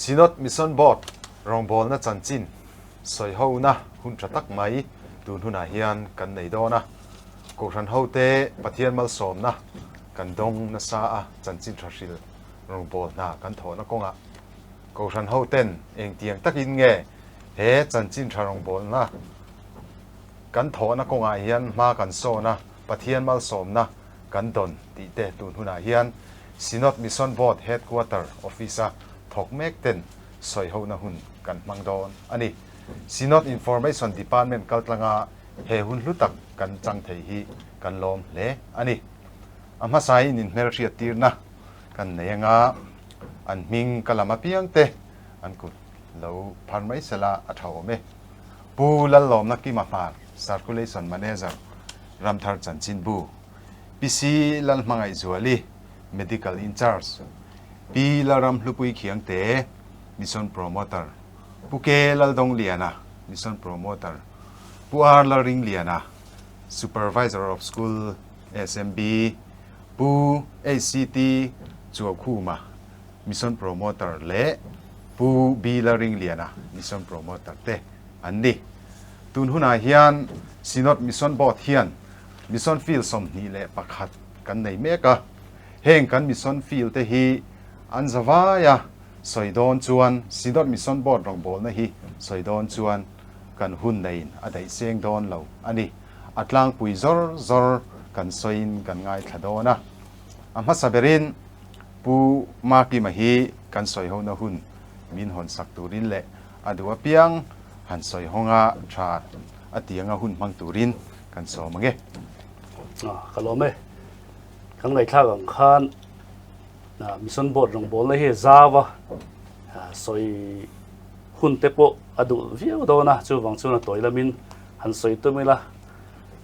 Synod Mission Board rawngbawlna chanchin sawihona hun tha tak mai tun hunah hian kan nei dawn a. Kohhran hote Pathian malsawmna kan dawng nasa a, chanchin tha hril rawngbâwl hna kan thawhna kawngah Kohhran hoten engtiang takin nge he chanchin tha rawngbâwlna kan thawhna kawngah hian hma kan sawn a, Pathian malsawmna kan dawn tih te tun hunah hian Synod Mission Board Headquarter Office-a thawk mek ten sawihona hun kan hmang dawn a ni. Synod Information Department kaltlanga he hun hlu tak kan chang thei hi kan lawm hle a ni. A hmasain inhmelhriat tirna kan nei anga an hming ka lam apiang te an kut lo phar mai sela a tha awm e. Pu Lallawmna Kima Hmar, Circulation Manager, Ramthar Chanchinbu, Pi Si Lalhmangaihzuali, Medical in Charge, Pi Lalramhlupui Khiangte, Mission Promoter, Pu Ke Laldongliana, Mission Promoter, Pu Ar Lalringliana, Supervisor of School, SMB, Pu HCT Chuaukhuma, Mission Promoter leh Pu B Lalringliana, Mission Promoter te an ni. Tun hunah hian Synod Mission Board hian Mission Field 21 kan nei mek a. Heng kan Mission Field te hi an zavai a sawi dawn chuan Synod Mission Board rawngbawlna hi sawi dawn chuan kan hun neiin a daih seng dawn lo a ni. A tlangpui zawr zawr kan sawiin kan ngaithla dawn a. A hmasa berin Pu Makima hi kan sawihona hun min hawn sak turin leh a duh apiang han sawi hawnga tha a ti anga hun hmang turin kan sawm ang e. Ka lawm e. Kan ngaihthlak ang khan Mission Board rawngbawlna hi zau a, sawi hun te pawh a duh viau dawn a, chuvang chuan a tawi lamin han sawi tum ila.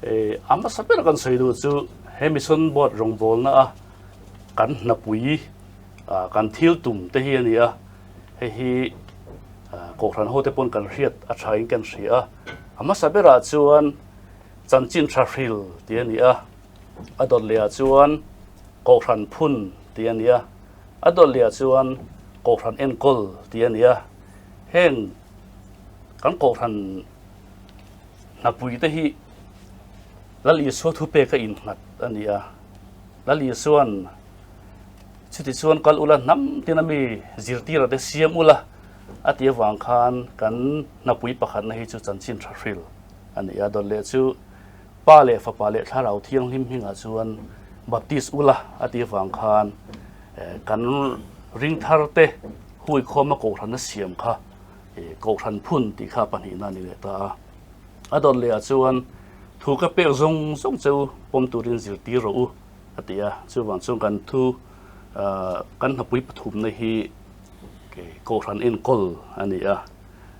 A hmasa ber kan sawi duh chu he Mission Board rawngbawlna a kan hnapui kan thil tum te hi a ni a, hei hi Kohhran ho te pawn kan hriat a thain kan hria a, a hmasa berah chuan chanchin tha hril tih a ni a, a dawt leh ah chuan Kohhran phun tih a ni a, a dawt leh ah chuan Kohhran enkawl tih a ni a, heng kan Kohhran hnapui te hi Lal Isua thupek a innghat a ni a. Lal Isua'n, Chutichuan kal ula hnam tina mi zirtira te siam ula a ti avang khan kan hnapui pakhatna hi chu chanchin tha hril a ni a. Dawt leh chu Pa leh Fapa leh Thlarau Thianghlim hmingah chuan baptis ula a ti avang khan kan ringthar te huikhawma kohhran a siam kha kohhran phun tih kha pahnihna a ni leh ta a. A dawt leh ah chuan thu ka pek zawng zawng cheu pawm turin zirtir rawh u a ti a, chuvang chuan kan thu kan hnapui pathumna hi Kohhran enkawl a ni a,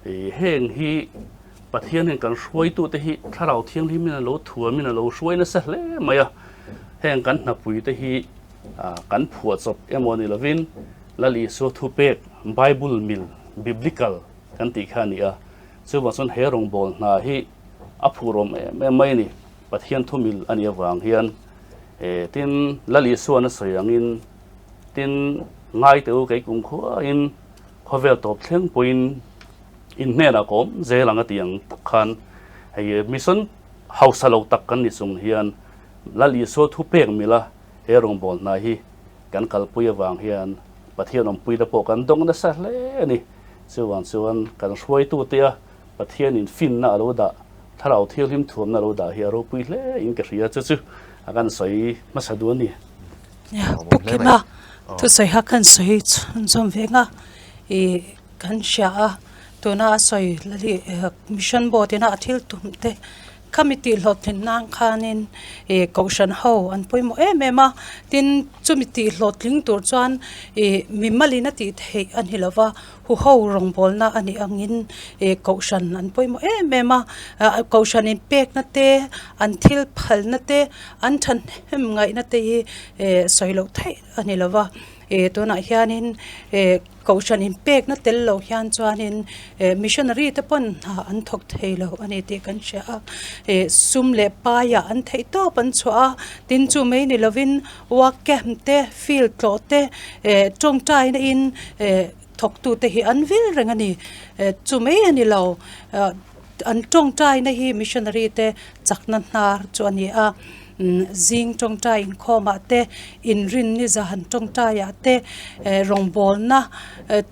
heng hi Pathian hian kan hruaitute hi Thlarau Thianghlimin a lo thuamin a lo hruai nasa hle mai a, heng kan hnapui te hi kan phuahchawp emaw ni lovin Lal Isua thupek Bible mil, Biblical, kan tih kha a ni a. Chuvang chuan he rawngbâwl hna hi a phûrawm em em mai a ni. Pathian thumil a nih avâng hian tin Lal Isua'n a sawi angin, Tin, ngai teh u, kei kum khuain khawvêl tawp thleng pawhin in hnênah ka awm zêl ang a ti ang tak khân hei mission hausa lo tak kan ni chung hian Lal Isua thu pêk mila he rawngbâwl hna hi kan kalpui avâng hian Pathian awmpuina pawh kan dawng nasa hle a ni. Chuvang chuan kan hruaitute a Pathianin finna a lo dah, Thlarau Thianghlim thuamna a lo dah hi a ropui hle in ka hria. Chu chu a kan sawi hmasa duh a ni. Pu Kima thusawi kha kan sawi chhunzawm ve nga i kan hria a, tuna a sawi Mission Board ina a thil tum te Khami tih hlawhtlin nan khanin ih kohhran ho an pawimawh em em a, tin chumi tih hlawhtling tur chuan ih mimalin a tih theih a ni lova, huho rawngbawlna a nih angin ih kohhran an pawimawh em em a, ah kohhran inpekna te an thil phalna te an thahnem ngaihna te hi eh sawi loh theih a ni lova, ih tunah hianin eh. Kohhran inpekna tel lo hian chuanin eh missionary te pawn hna an thawk thei lo a ni tih kan hria a, eh sum leh paiah an theih tawp an chhuah a, tin chu mai ni lovin work camp te field tlawh te eh tawngtaina in eh. thawktute hi an vil reng a ni. Chu mai a ni lo, an tawngtaina hi missionary te chakna hnar chu a ni a. Zing tawngtai inkhawmah te, inrinni zahan tawngtaiah te, rawngbawlna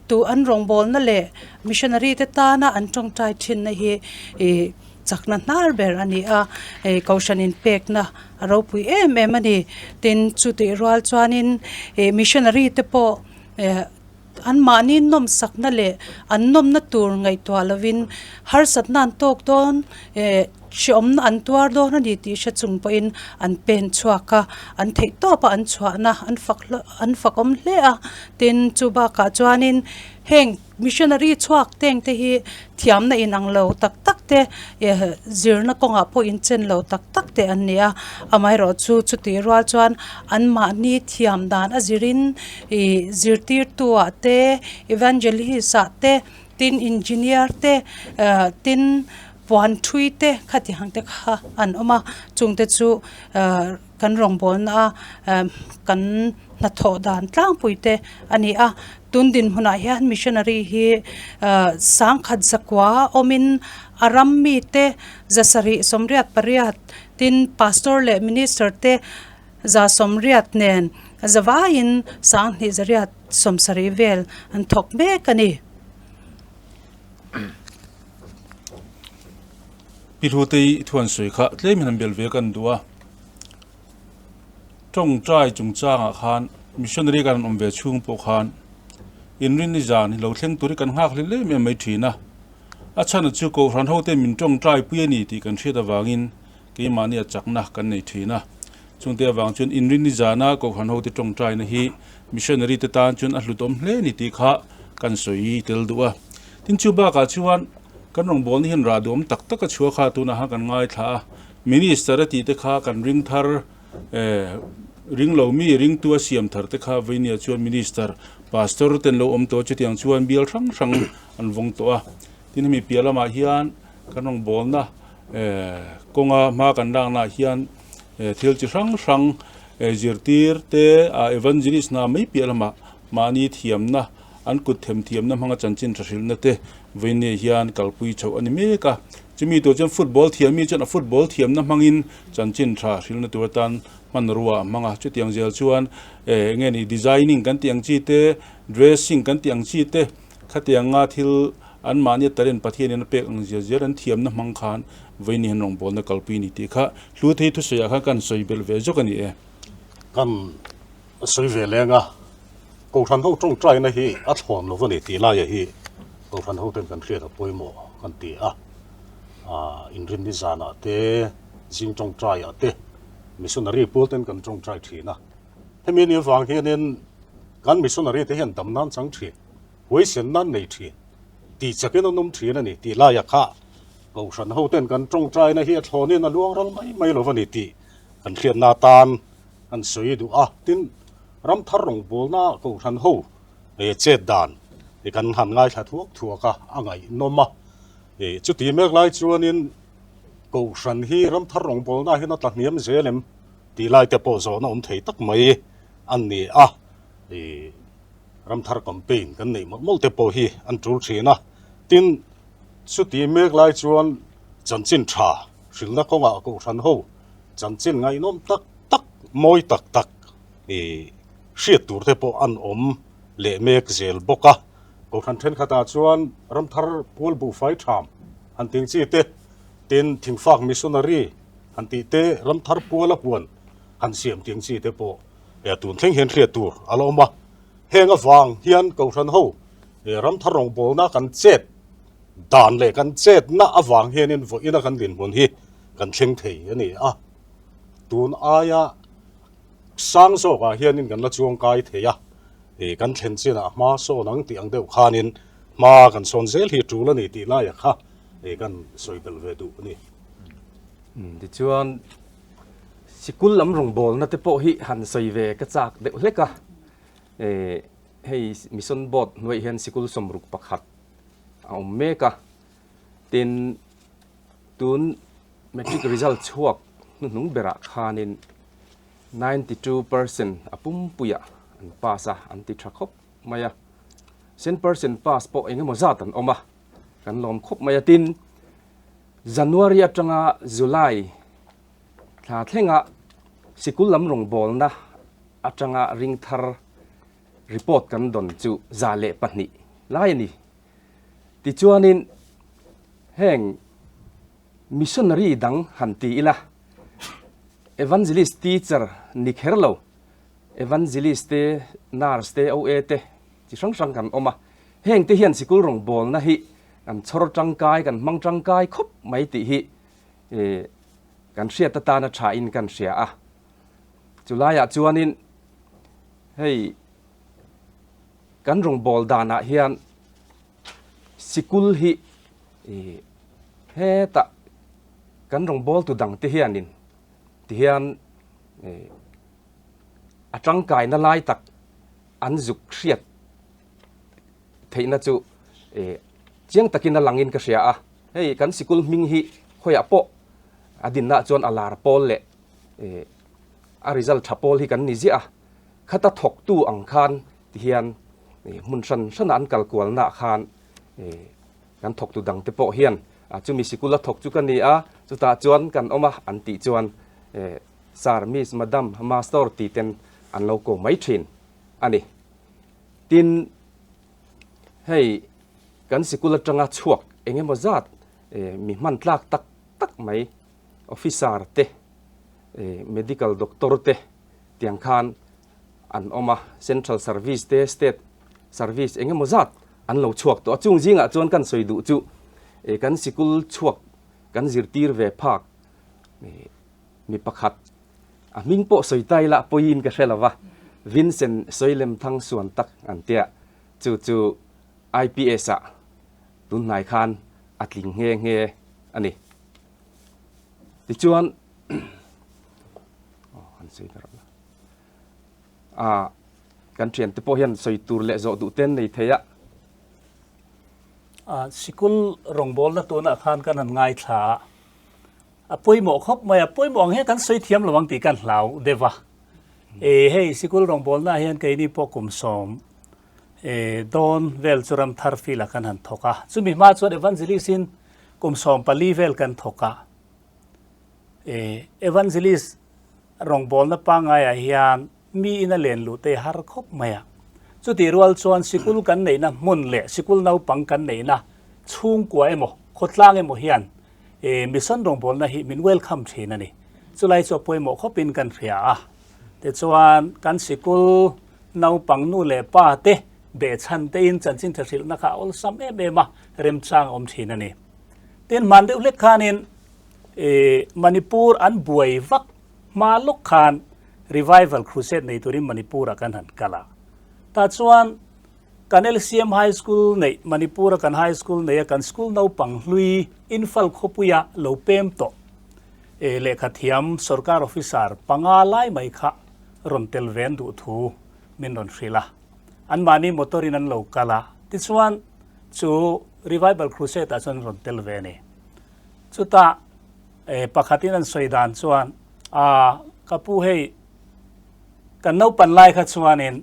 tu an rawngbawlna leh missionary te tana an tawngtai thinna hi ih chakna hnar ber a ni a, hei kohhran inpekna a ropui em em a ni. Tin, chutih rual chuanin ih missionary te pawh eh anmahni nawmsakna leh an nawmna tur ngaihtuah lovin harsatna an tawk dawn eh hreawmna an tuar dawn a ni tih hre chung pawhin an pen chhuak a, an theih tawpa an chhuahna an fak an fakawm hle a. Tin, chu bakah chuanin heng Missionary chhuak teng te hi thiamna inang lo tak tak te eh zirna kawngah pawh inchen lo tak tak te an ni a, amaherawhchu chutih rual chuan anmahni thiam dan a zirin ih zirtirtu ah te evangelist ah te tin engineer te eh tin puan thui te khati ang te kha an awm a chungte chu eh kan rawngbawlna a eh kan hnathawh dan tlangpui te a ni a. Tun dinhmunah hian missionary hi sangkhat zakua awmin a ram mite zasarih sawmriat pariat tin pastor leh minister te za sawmriat nen zavaiin sanghnih zariat sawmsarih vel an thawk mek a ni. Pi Hlutei thuansawi kha tlemin an bel ve kan duh a. Tawngtai chungchangah khan missionary kan awm ve chhung pawh khan inrinni zan hi lo thleng tur hi kan nghak hlel em em mai thin a. A chhan chu Kohhran hote min tawngtai pui a ni tih kan hriat avangin keimahni a chakna kan nei thin a. Chungte avang chuan inrinni zana Kohhran hote tawngtaina hi missionary te tan chuan a hlutawm hle a ni tih kha kan sawi tel duh a. Tin chu bakah chuan kan rawngbawlna hian rah duhawm tak tak a chhuah kha tunah khan kan ngaithla a. Minister a tih te kha kan ring thar eh ring lo mi ringtu a siam thar te kha veinia chuan minister pastor ten lo awm tawh chutiang chuan bial hrang hrang an vawng tawh a. Tin hemi piah lamah hian kan rawngbawlna eh kawnga hma kan laknaah hian eh thil chi hrang hrang eh zirtir te ah evangelist hna mai piah lamah mahni thiamna an kut themthiamna hmanga chanchin tha hrilhna te veinia hian kalpui chhoh a ni mek a. Chumi tur chuan football thiammi chuan a football thiamna hmangin chanchin tha hrilhna tur atan hmanrua a hmang a. Chutiang zel chuan eh enge ni designing kan tih ang chi te, dressing kan tih ang chi te khatianga thil anmahnia talent Pathianin a pek ang zia zel an thiamna hmang khan vawiin hian rawngbawlna kalpui a ni tih kha hlu thei thusawiah khan kan sawi belh ve zawk a ni e. Kan sawi ve leng a, Kohhran ho tawngtaina hi a thlawn lo a ni tih laia hi Kohhran hoten kan hriat a pawimawh kan ti a. Inrinni zanah te, zing tawngtaiah te missionary pawl ten kan tawngtai thin a. Hemi ni avang hianin kan missionary te hian dam nan chang thin, huaisen nan nei thin, tih chakin an awm thin a ni tih laia kha Kohhran hoten kan tawngtaina hi a thlawnin a luang ral mai mai lo a ni tih kan hriatna atan An sawi duh a, tin, ram thar rawngbawlna Kohhran ho chet dan kan han ngaithla thuak thuak a, a ngaihnawm a. Chuti mek lai chuanin Kohhran hi ram thar rawngbawlna hian a tla hniam zel em tih lai te pawh zawhna awm thei tak mai a ni a. Ram thar campaign kan neih mawlh mawlh te pawh hi an tul thin a. Tin, chuti mek lai chuan chanchin tha hrilhna kawngah Kohhran ho Chanchin ngaihnawm tak tak, mawi tak tak i hriat tur te pawh an awm leh mek zel bawk a. Kohhran thenkhatah chuan ramthar pual buhfai tham han ting chi te, tin thingfak missionary han tih te, ramthar puala huan han siam ting chi te pawh tun thleng hian hriat tur a la awm a. Heng avang hian Kohhran ho ramthar rawngbawlna kan chet dan leh kan chetna avang hianin vawiina kan dinhmun hi kan thleng thei a ni a, tun aia sang zawkah hianin kan la chuang kai thei a, ih kan thlen chinah hma sawn ang tih ang deuh khanin hma kan sawn zel hi tul a ni tih laia kha ih kan sawi belh ve duh a ni. Tichuan sikul lam rawngbawlna te pawh hi han sawi ve ka chak deuh hlek a, ih hei mission board hnuaiah hian sikul 61 a awm mek a, tin Tun matric result chhuak hnuhnung berah khanin 92% a pumpuiah an pass a, an ti tha khawp mai a. Cent percent pass pawh eng emaw zat an awm a, kan lawm khawp mai a. Tin, January atanga July thla thlenga sikul lam rawngbawlna atanga ring thar report kan dawn chu 102 lai a ni. Tichuanin heng missionary dang han ti ila, evangelist teacher ni kher lo, evangelist te, nurse te, OA te chi hrang hrang kan awm a. Heng te hian sikul rawngbawlna hi kan chhawr tangkai, kan hmang tangkai khawp mai tih hi kan hriat atana thain kan hria a. Chulaiah chuanin hei kan rawngbâwl danah hian sikul hi hetah kan rawngbâwltu dangte hianin tihian a tangkaina lai tak an zuk hriat theihna chu chiang takin a langin ka hria a. Hei kan sikul hming hi khawiah pawh a dinnaah chuan a lar pawl leh a result tha pawl hi kan ni ziah a, khata thawktu ang khan tihian hmun hran hrana an kal kualnaah khan kan thawktu dangte pawh hian chumi sikula thawk chu ka ni a, chutah chuan kan awm a an tih chuan Sir, Miss, Madam, Master tih ten an lo ko mai thin a ni. Tin, hei kan sikul atanga chhuak eng emaw zat mi hman tlak tak tak mai officer te, medical doctor te tiang khan an awm a, central service te, state service eng emaw zat an lo chhuak tawh a. Chung zingah chuan kan sawi duh chu kan sikul chhuak kan zirtir ve phak mi pakhat a hming pawh sawi ta ila pawiin ka hre lo va, Vincent Sawilemthang suan tak an tia, chu chu IPS ah tunhnai khan a tling nghe nghe a ni. Tichuan han sawi ta rawh la. A kan thiante pawh hian sawi tur leh zawh duh ten nei thei a. A sikul rawngbawlna tunah khan kan han ngaithla a, a pawimawh khawp mai a, pawimawh ang hian kan sawi thiam lo ang tih kan hlau deuh a. E hei sikul rawngbawlna hian keini pawh kum sawm e dawn vel chu ram thar field ah kan han thawk a, chumi hma chuan evangelist in kum 14 vel kan thawk a, e evangelist rawngbawlna pangaiah hian mi in a len luh te har khawp mai a, chutih rual chuan sikul kan neihna hmun leh sikul naupang kan neihna chhungkua emaw khawtlang emaw hian e mission rawngbawlna hi min welcome thin a ni. Chulai chu a pawimawh khawpin kan hria a, tichuan kan sikul naupang nu leh pa te behchhan tein chanchin tha hrilhna kha a awlsam em em a, remchang a awm thin a ni. Tin, hman deuh hlek khanin Manipur an buai vak hma lawk khan Revival Crusade nei turin Manipur-ah kan han kal a. Tah chuan kan LCM High School neih, Manipur-a kan High School neia kan school naupang hlui Imphal khawpuia lo pem tawh lehkha thiam sorkar officer panga lai mai kha rawn tel ve an duh thu min rawn hrilh a. Anmahni motor-in an lo kal a, tichuan chu Revival Crusade-ah chuan an rawn tel ve a ni. Chutah pakhatin an sawi dan chuan, Aa, ka pu hei, kan naupan lai kha chuanin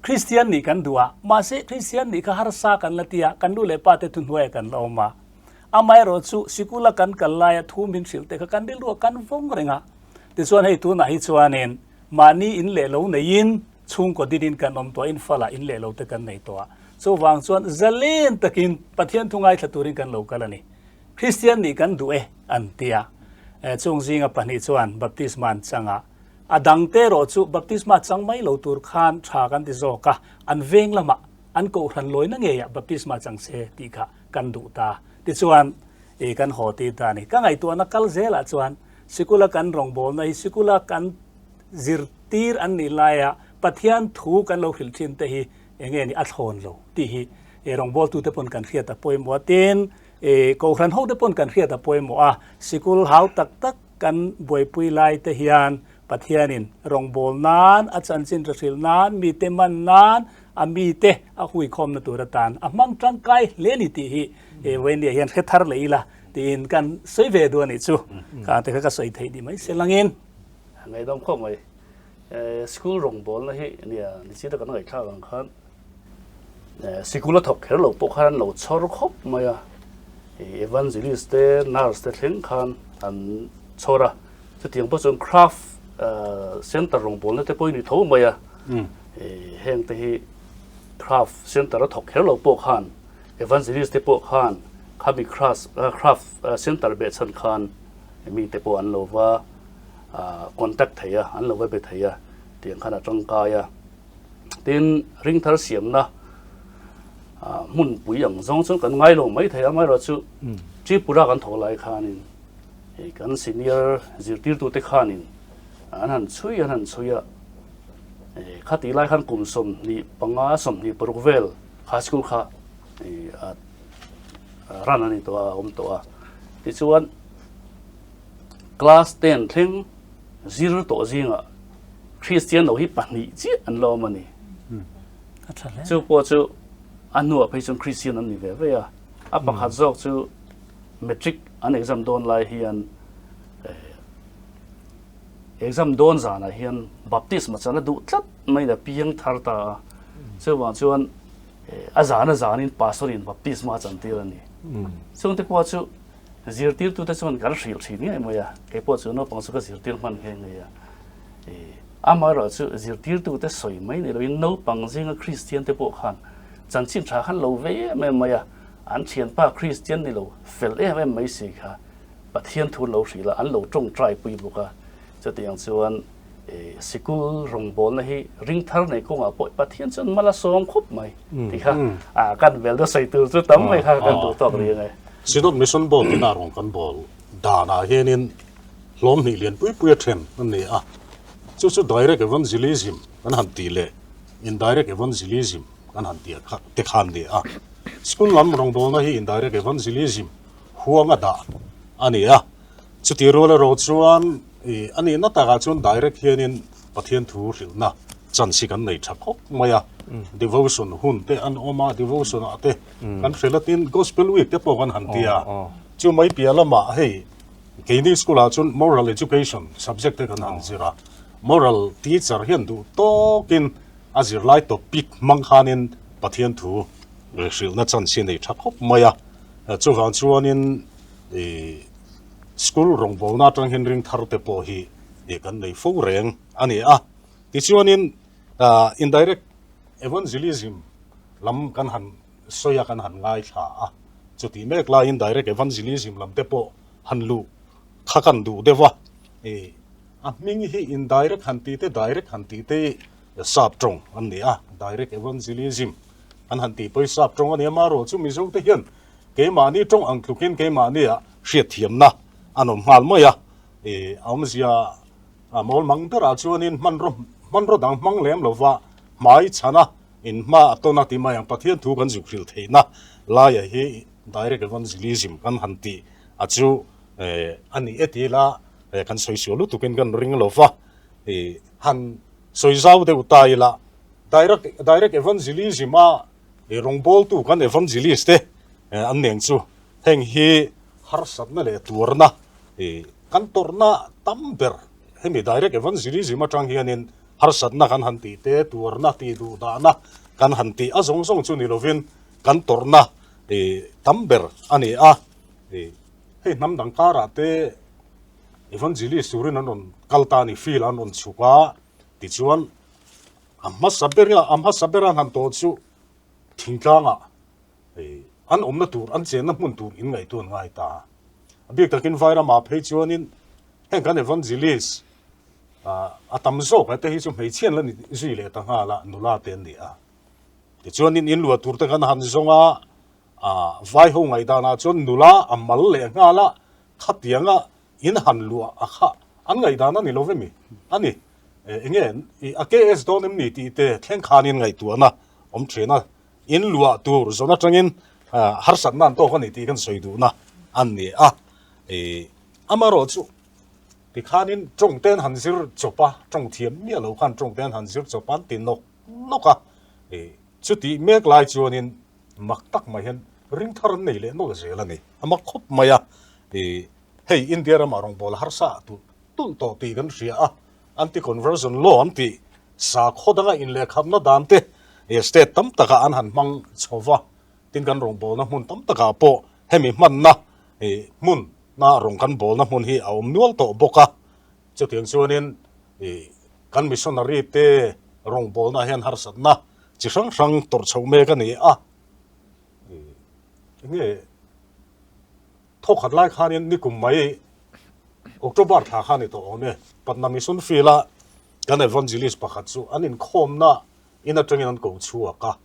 Kristian nih kan duh a, mahse Kristian nih kha harsa kan la ti a, kan nu leh pa te thuhnuaiah kan la awm a. Amaherawh chu sikula kan kal laia thu min hrilh te kha kan rilruah kan vawng reng a. Tichuan hei tunah hi chuanin mahni in leh lo neiin chhungkaw dinin kan awm tawh a, infalah in leh lo te kan nei tawh a. Chuvang chuan zalen takin Pathian thu ngaithla turin kan lo kal a ni. Kristian nih kan duh e an ti a. Chung zinga pahnih chuan baptisma an chang a. A dang te erawh chu baptisma chang mai lo tur khan tha kan ti zawk a, an veng lamah an kohhran lawina ngeiah baptisma chang se tih kha kan duh ta. Tichuan kan haw tir ta a ni. Ka ngaihtuahna kal zelah chuan sikula kan rawngbawlna hi sikula kan zirtir an nih laia Pathian thu kan lo hrilh thin te hi eng nge ni a thlawn lo tih hi rawngbawltute pawn kan hriat a pawimawh a. Tin, kohhran hote pawn kan hriat a pawimawh a. Sikul hau tak tak kan buaipui lai te hian Pathianin rawngbâwl nân, a chanchin ṭha hrilh nân, mite man nân, a mite a huikhawmna tur atan a hmang ṭangkai hle a ni tih hi Wayne-a hian hre thar leh ila tiin kan sawi ve duh a nih chu. Khang te kha ka sawi theih ni mai se langin. Ngaihdam khawp mai. School rawngbawlna hi nia ni chita kan ngaihthlak ang khan. Sikul a thawk kher lo pawh khan an lo chhawr khawp mai a, evangelist te, nurse te thleng khan an chhawr a. Chutiang pawh chuan craft center rawngbawlna te pawh hi ni tho mai a, heng te hi craft center a thawk kher lo pawh khan evangelist te pawh khan khami craft center behchhan khan mi te pawh an lo va contact thei a, an lo va be thei a, tiang khan a tangkai a. Tin, ringthar siamna hmunpui ang zawng chuan kan ngai lo mai thei a, amaherawhchu Tripura kan thawh lai khanin kan senior zirtirtute khanin an han chhui an han chhui a, khatih lai khan kum 25 26 vel kha school kha run a ni tawh a, a awm tawh a. Tichuan class ten thleng zir tawh zingah Kristian lo hi pahnih chiah an la awm a ni. Chu pawh chu a hnuah phei chuan Kristian an ni ve ve a. A pakhat zawk chu matric an exam dawn lai hian exam dawn zanah hian baptisma chan a duh tlat mai a piang thar ta a. Chuvang chuan a zan a zanin pastor in baptisma a chantir a ni. Chungte pawh chu Zirtirtute chuan kan hrilh thin ngei mai a, kei pawh chu naupang chu ka zirtir hman nghe ngei a. Amaherawhchu zirtirtute sawi mai ni loin naupang zinga Kristian te pawh khan chanchin tha khan lo ve em em mai a, an thianpa Kristian ni lo fel em em mai si kha Pathian thu lo hrilh a, an lo tawngtai pui bawk a. Chutiang chuan sikul rawngbawlna hi ringthar nei kawngah pawh Pathian chuan mal a sawm khawp mai ti kha kan vel chu sawi tur chu tam mai kha kan duh tawk rih ang e. Synod Mission Board ina rawn kan bawl danah hianin hlawm hnih lian pui pui a then a ni a, chu chu Direct Evangelism kan han tih leh Indirect Evangelism kan han tih te kha an ni a. School lam rawngbawlna hi Indirect Evangelism huanga dah a ni a, Chutih rual erawh chuan a nihna takah chuan direct hianin Pathian thu hrilhna chance hi kan nei tha khawp mai a, devotion hun te an awm a, devotion ah te kan hrilh a, tin gospel week te pawh kan han ti a, chu mai piah lamah hei keini school ah chuan moral education subject te kan han zir a, moral teacher hian duh tawkin a zirlai topic hmang khanin Pathian thu hrilhna chance hi a nei tha khawp mai a, chuvang chuanin School rawngbawlna atang hian ring thar te pawh hi kan nei fo reng a ni a. Tichuanin indirect evangelism lam kan han sawi a, kan han ngaithla a. Chutih mek laiin direct evangelism lam te pawh han luh kha kan duh deuh a. A hming hi indirect han tih te, direct han tih te hi sap tawng an ni a. Direct evangelism an han tih pawh hi sap tawng a ni a, amaherawhchu Mizo te hian Keimahni tawng ang tlukin keimahnia hriatthiamna an awm nghal mai a, i awmzia mawl mang berah chuanin hmanraw hmanraw dang hmang lem lova hmai chhana in hma a tawn a ti mai ang. Pathian thu kan zuk hrilh theihna laia hi direct evangelism kan han tih a chu a ni e ti ila kan sawi sual lutukin kan ring lova, i han sawi zau deuh ta ila direct direct evangelism a I rawngbawltu kan evangelist te an neng chu heng hi harsatna leh tuarna kan tawrhna tam ber hemi direct evangelism atang hianin harsatna kan han tih te tuarna tih duh dahna kan han tih a zawng zawng chu ni lovin kan tawrhna tam ber a ni a. Hei hnam dang karah te evangelist turin an rawn kal ta a ni field an rawn chhuk a tichuan A hmasa ber a, a hmasa ber a han tawh chu thingtlangah an awmna tur, an chenna hmun tur in ngaihtu an ngai ta. A bik takin Vairamah phei chuanin heng kan evangelist a tam zawk te hi chu hmeichhia an la ni zui leh ta nghal a, nula te an ni a. Tichuanin in luah tur te kan han zawng a, Vaiho ngaihdanah chuan nula a mal leh nghal a, khatianga In han luah a kha an ngaihdan a ni lo vemi? A ni. Enge a KS dawn em ni tih te thleng khanin ngaihtuahna awm thin a. In luah tur zawn atangin harsatna an tawk a ni tih kan sawi duhna a ni a. Amaherawh chu tikhanin tawng te an han zir chawp a, tawng thiam miah lo khan tawng te an han zir chawp a, an ti nawk nawk a. Chutih mek lai chuanin mak tak mai hian ring thar an nei leh nawlh zel a ni. A mak khawp mai a. Hei India ramah rawngbâwl harsa tulh tulh tawh tih kan hria a, anti-conversion law an tih, sakhaw danga inlehkhatna dan te State tam takah an han hmang chho va, tin kan rawngbawlna hmun tam takah pawh hemi hmanna hmun na rawng kan bawlna hmun hi a awm nual tawh bawk a. Chutiang chuanin kan missionary te rawngbawlna hian harsatna chi hrang hrang tawrh chho mek a ni a. Enge thawkhat lai khanin nikum mai October thla kha ni tawh awm e, Patna Mission Field a kan evangelist pakhat chu an inkhawmna in atangin an ko chhuak a,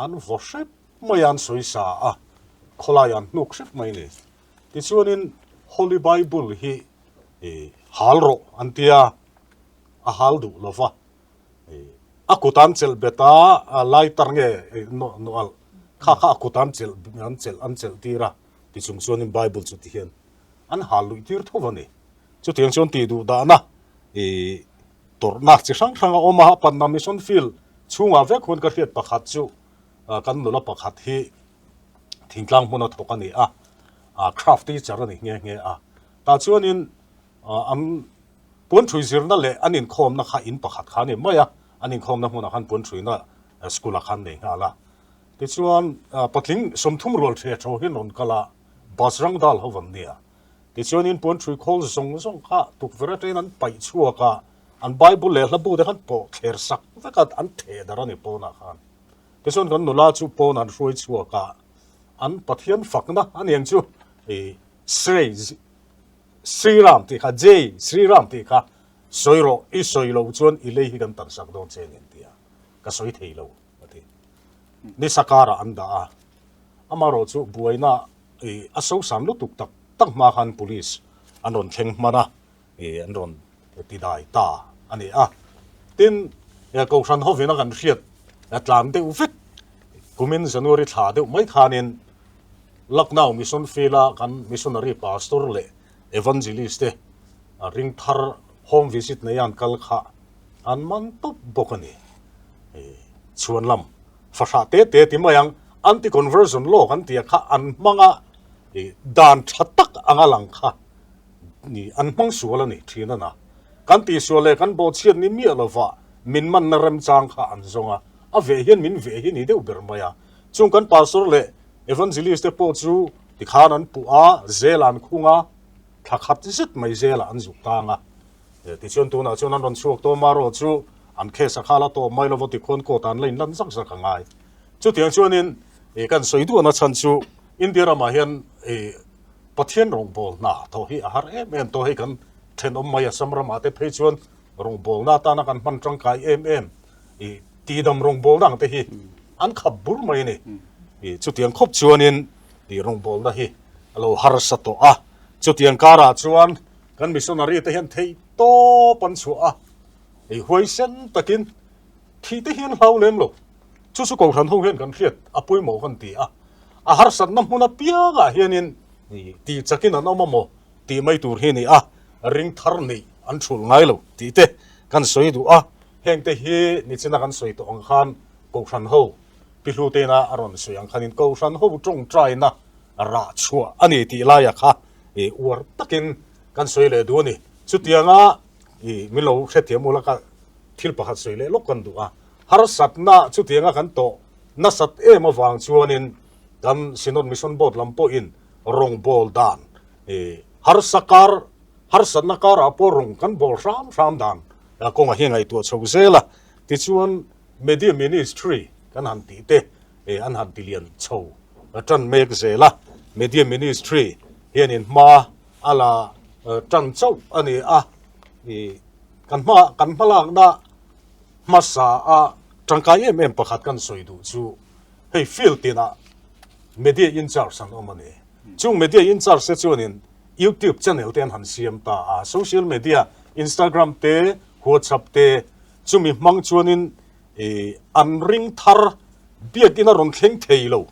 an vaw hrep mai a, an sawi sa a, khawlai an hnuk hrep mai a ni. Tichuanin Holy Bible hi hal rawh an tia, a hal duh lo va, a kut an chelh bet a, lighter nge nawh alh kha kha a kut an chelh an chelh an chelh tir a, tichung chuanin Bible chu tihian an hal luih tir tho a ni. Chutiang chuan tih duh dahna ih tawrhna chi hrang hrang a awm a, Patna Mission Field chhungah vek huan ka hriat pakhat chu kan nula pakhat hi thingtlang hmuna thawk a ni a, craft teacher a ni nghe nghe a. Tah chuanin an puanthui zirna leh an inkhawmna kha in pakhat kha a ni mai a, an inkhawmna hmunah khan puanthruina school ah khan nei nghal a. Tichuan patling 30 rual ṭhe ṭho hian rawn kal a, Bajrang Dal ho an nia. Tichuanin puanthui khawl zawng zawng kha tukverh atangin an paih chhuak a, an Bible leh hlabu te khan pawh thler sak vek a, an theh darh a ni pawnah khan. Tichuan kan nula chu pawnah an hruai chhuak a, an Pathian fakna a niang chu i Sri Sri Ram tih kha, Jai Sri Ram tih kha sawi rawh, i sawi loh chuan i lei hi kan tan sak dawn che a ni an ti a, ka sawi thei lo a ti. Nisa karah an dah a, amaherawh chu buaina I a sosam lutuk tak tak hma khan police an rawn thleng hman a, i an rawn ti dai ta a ni a. Tin, Kohhran hovin a kan hriat tlan deuh vek kumin January thla deuh mai khanin Lucknow Mission Field-a kan missionary pastor leh evangelist te ring thar home visit neia an kal kha an man tawp bawk a ni. Chhuan lam Fahrah te te ti mai ang, anti-conversion law kan tih kha an hmang a, dan tha tak anga lang kha an hmang sual a ni thin a na. Kan tihsual leh kan bawhchhiat ni miah lova min manna remchang kha an zawng a, a veh hian min veh hi ni deuh ber mai a. Chung kan pastor leh evangelist te pawh chu tikhan an puh a, zel an khung a, thla khat zet mai zelah an zuk tang a. Tichuan tunah chuan an rawn chhuak tawh marawh chu an case a khal a tawp mai lova tikhuan court ah an la inlan zak zak a ngai. Chutiang chuanin kan sawi duhna chhan chu India ramah hian Pathian rawngbawlna tawh hi a har em em tawh hei kan thenawm mai Assam ramah te phei chuan rawngbawlna atana kan hman tangkai em em tihdam rawngbawlna ang te hi an khap bur mai a ni. Chutiang khawp chuanin rawngbawlna hi a lo harsa tawh a. Chutiang karah chuan Kan missionary te hian theih tawp an chhuah a, ei huaisen takin thi te hian hlau lem lo. Chu chu Kohhran ho hian kan hriat a pawimawh kan ti a, a harsatna hmun apiangah hianin tih chakin an awm a maw tih mai tur hi a ni a, ring thar neih an thulh ngai lo tih te kan sawi duh a, heng te hi nichina kan sawi tawh ang khan Kohhran ho Pi Hlutena a rawn sawi ang khanin Kohhran ho tawngtaina rah chhuah a ni tih laia kha i uar takin kan sawi leh duh a ni. Chutianga i min lo hrethiam ula ka thil pakhat sawi leh lawk kan duh a. Harsatna chutianga kan tawh nasat em avang chuanin kan Synod Mission Board lam pawhin rawngbâwl dan i harsa kar harsatna karah pawh rawng kan bawl hram hram dan kawngah hi ngaihtuah chho zel a. Tichuan Media Ministry kan han tih te an han ti lian chho tan mek zel a, Media Ministry hianin hma a la tan chauh a ni a, kan hma kan hmalakna hmasa a tangkai em em pakhat kan sawi duh chu hei field tinah Media in charge an awm a ni. Chung Media in charge te chuanin YouTube channel te an han siam ta a, social media Instagram te WhatsApp te chumi hmang chuanin I an ring thar biakin a rawn thleng thei lo.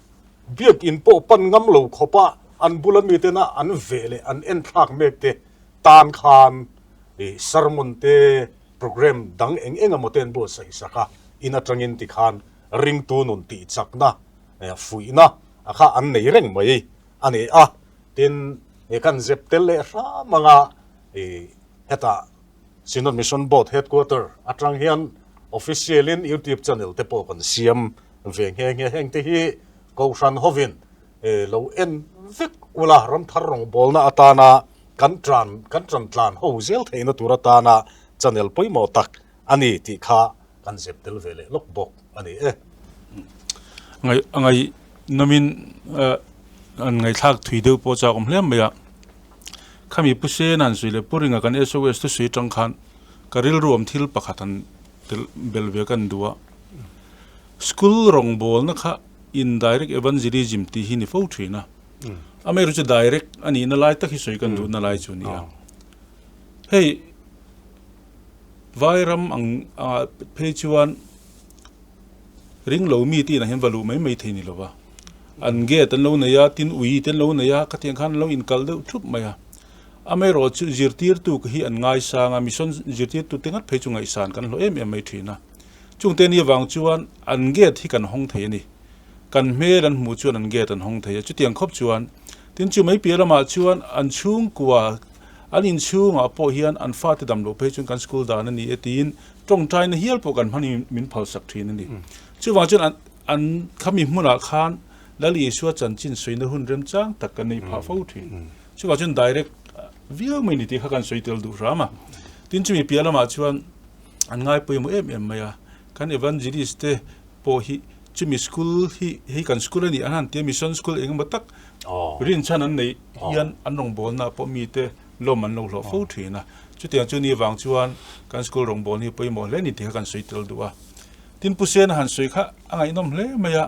Biakin pawh pan ngam lo khawpa an bula mitena an veh leh an en thlak mek te tan khan i sermon te program dang eng eng emaw te an buatsaih sak a, in atangin tikhan ringtu nun tih chakna fuihna a kha an nei reng mai a ni a. Tin, kan zep tel leh hram anga i hetah Synod Mission Board Headquarter atang hian Official in YouTube channel te pawh kan siam ve nghe nghe. Heng te hi Kohhran hovin lo en vek ula ramthar rawngbawlna atana kan tan kan tan tlan ho zel theihna tur atana channel pawimawh tak a ni tih kha kan zep tel ve leh lawk bawk a ni e. Ngai a ngai nawmin an ngaihthlak thui deuh pawh chak awm hle mai a. Khami Pu Sena'n sawi leh Pu Ringa kan SOS thusawi atang khan ka rilru awm thil pakhat an telh bel ve ka an duh a. School rawngbawlna kha indirect evangelism tih hi ni fo thin a. Amaherawhchu chu direct a nihna lai tak hi sawi kan duhna lai chu a ni a. Hei Vairam ang ah phei chuan ring lo mi te inah hian va luh mai mai thei ni lo va. An gate an lo nei a, tin ui te an lo nei a, khatiang khan an lo inkalh deuh thup mai a. Amaherawhchu zirtirtu hi an ngaisang a, mission zirtirtu te ngat phei chu ngaihsan kan hlawh em em mai thin a. Chungte ni avang chuan an gate hi kan hawng thei a ni. Kan hmel an hmuh chuan an gate an hawng thei a, chutiang khawp chuan tin chu mai piah lamah chuan an chhungkua an inchhungah pawh hian an fate dam loh phei chuan kan school dan a ni e tiin tawngtaina hial pawh kan hman min phalsak thin a ni. Chuvang chuan an an khami hmunah khan Lal Isua chanchin sawina hun remchang tak kan nei phah fo thin. Chuvang chuan direct viau mai ni tih kha kan sawi tel duh hram a. Tin chumi piah lamah chuan an ngai pawimawh em em mai a, kan evangelist te pawh hi chumi school hi hei kan school a nih an han tia mission school eng emaw tak rinchhan an neih hian an rawngbawlna pawh mite lawm an lo hlawh fo thin a, chutiang chu ni vang chuan kan school rawngbawlna hi pawimawh hle a ni tih kha kan sawi tel duh a. Tin Pu Sena han sawi kha a ngaihnawm hle mai a,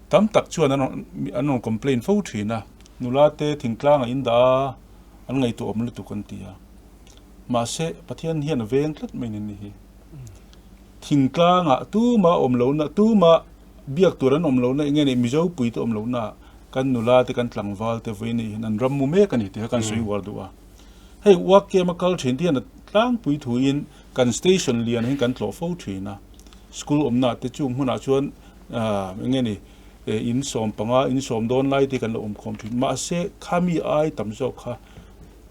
tam tak chuan an rawn an rawn complain fo thin a, nula te thingtlang a indah a an ngaihtuah awm lutuk an ti a. Mahse, Pathian hian a veng tlat mai ni hi. Thingtlangah tuma awm lohna, tuma biak tur an awm lohna, enge nih Mizo puite awm lohna kan nula te, kan tlangval te vawi nei hian an ram mu mek a ni tih kha kan sawi uar duh a. Hei work camp a kal thin te hian a tlangpui thuin kan station lian hi kan tlawh fo thin a. School awmna te chung hmunah chuan enge ni in 15, in 10 dawn lai te kan lo awm khawm thin. Mahse, khami ai tam zawk kha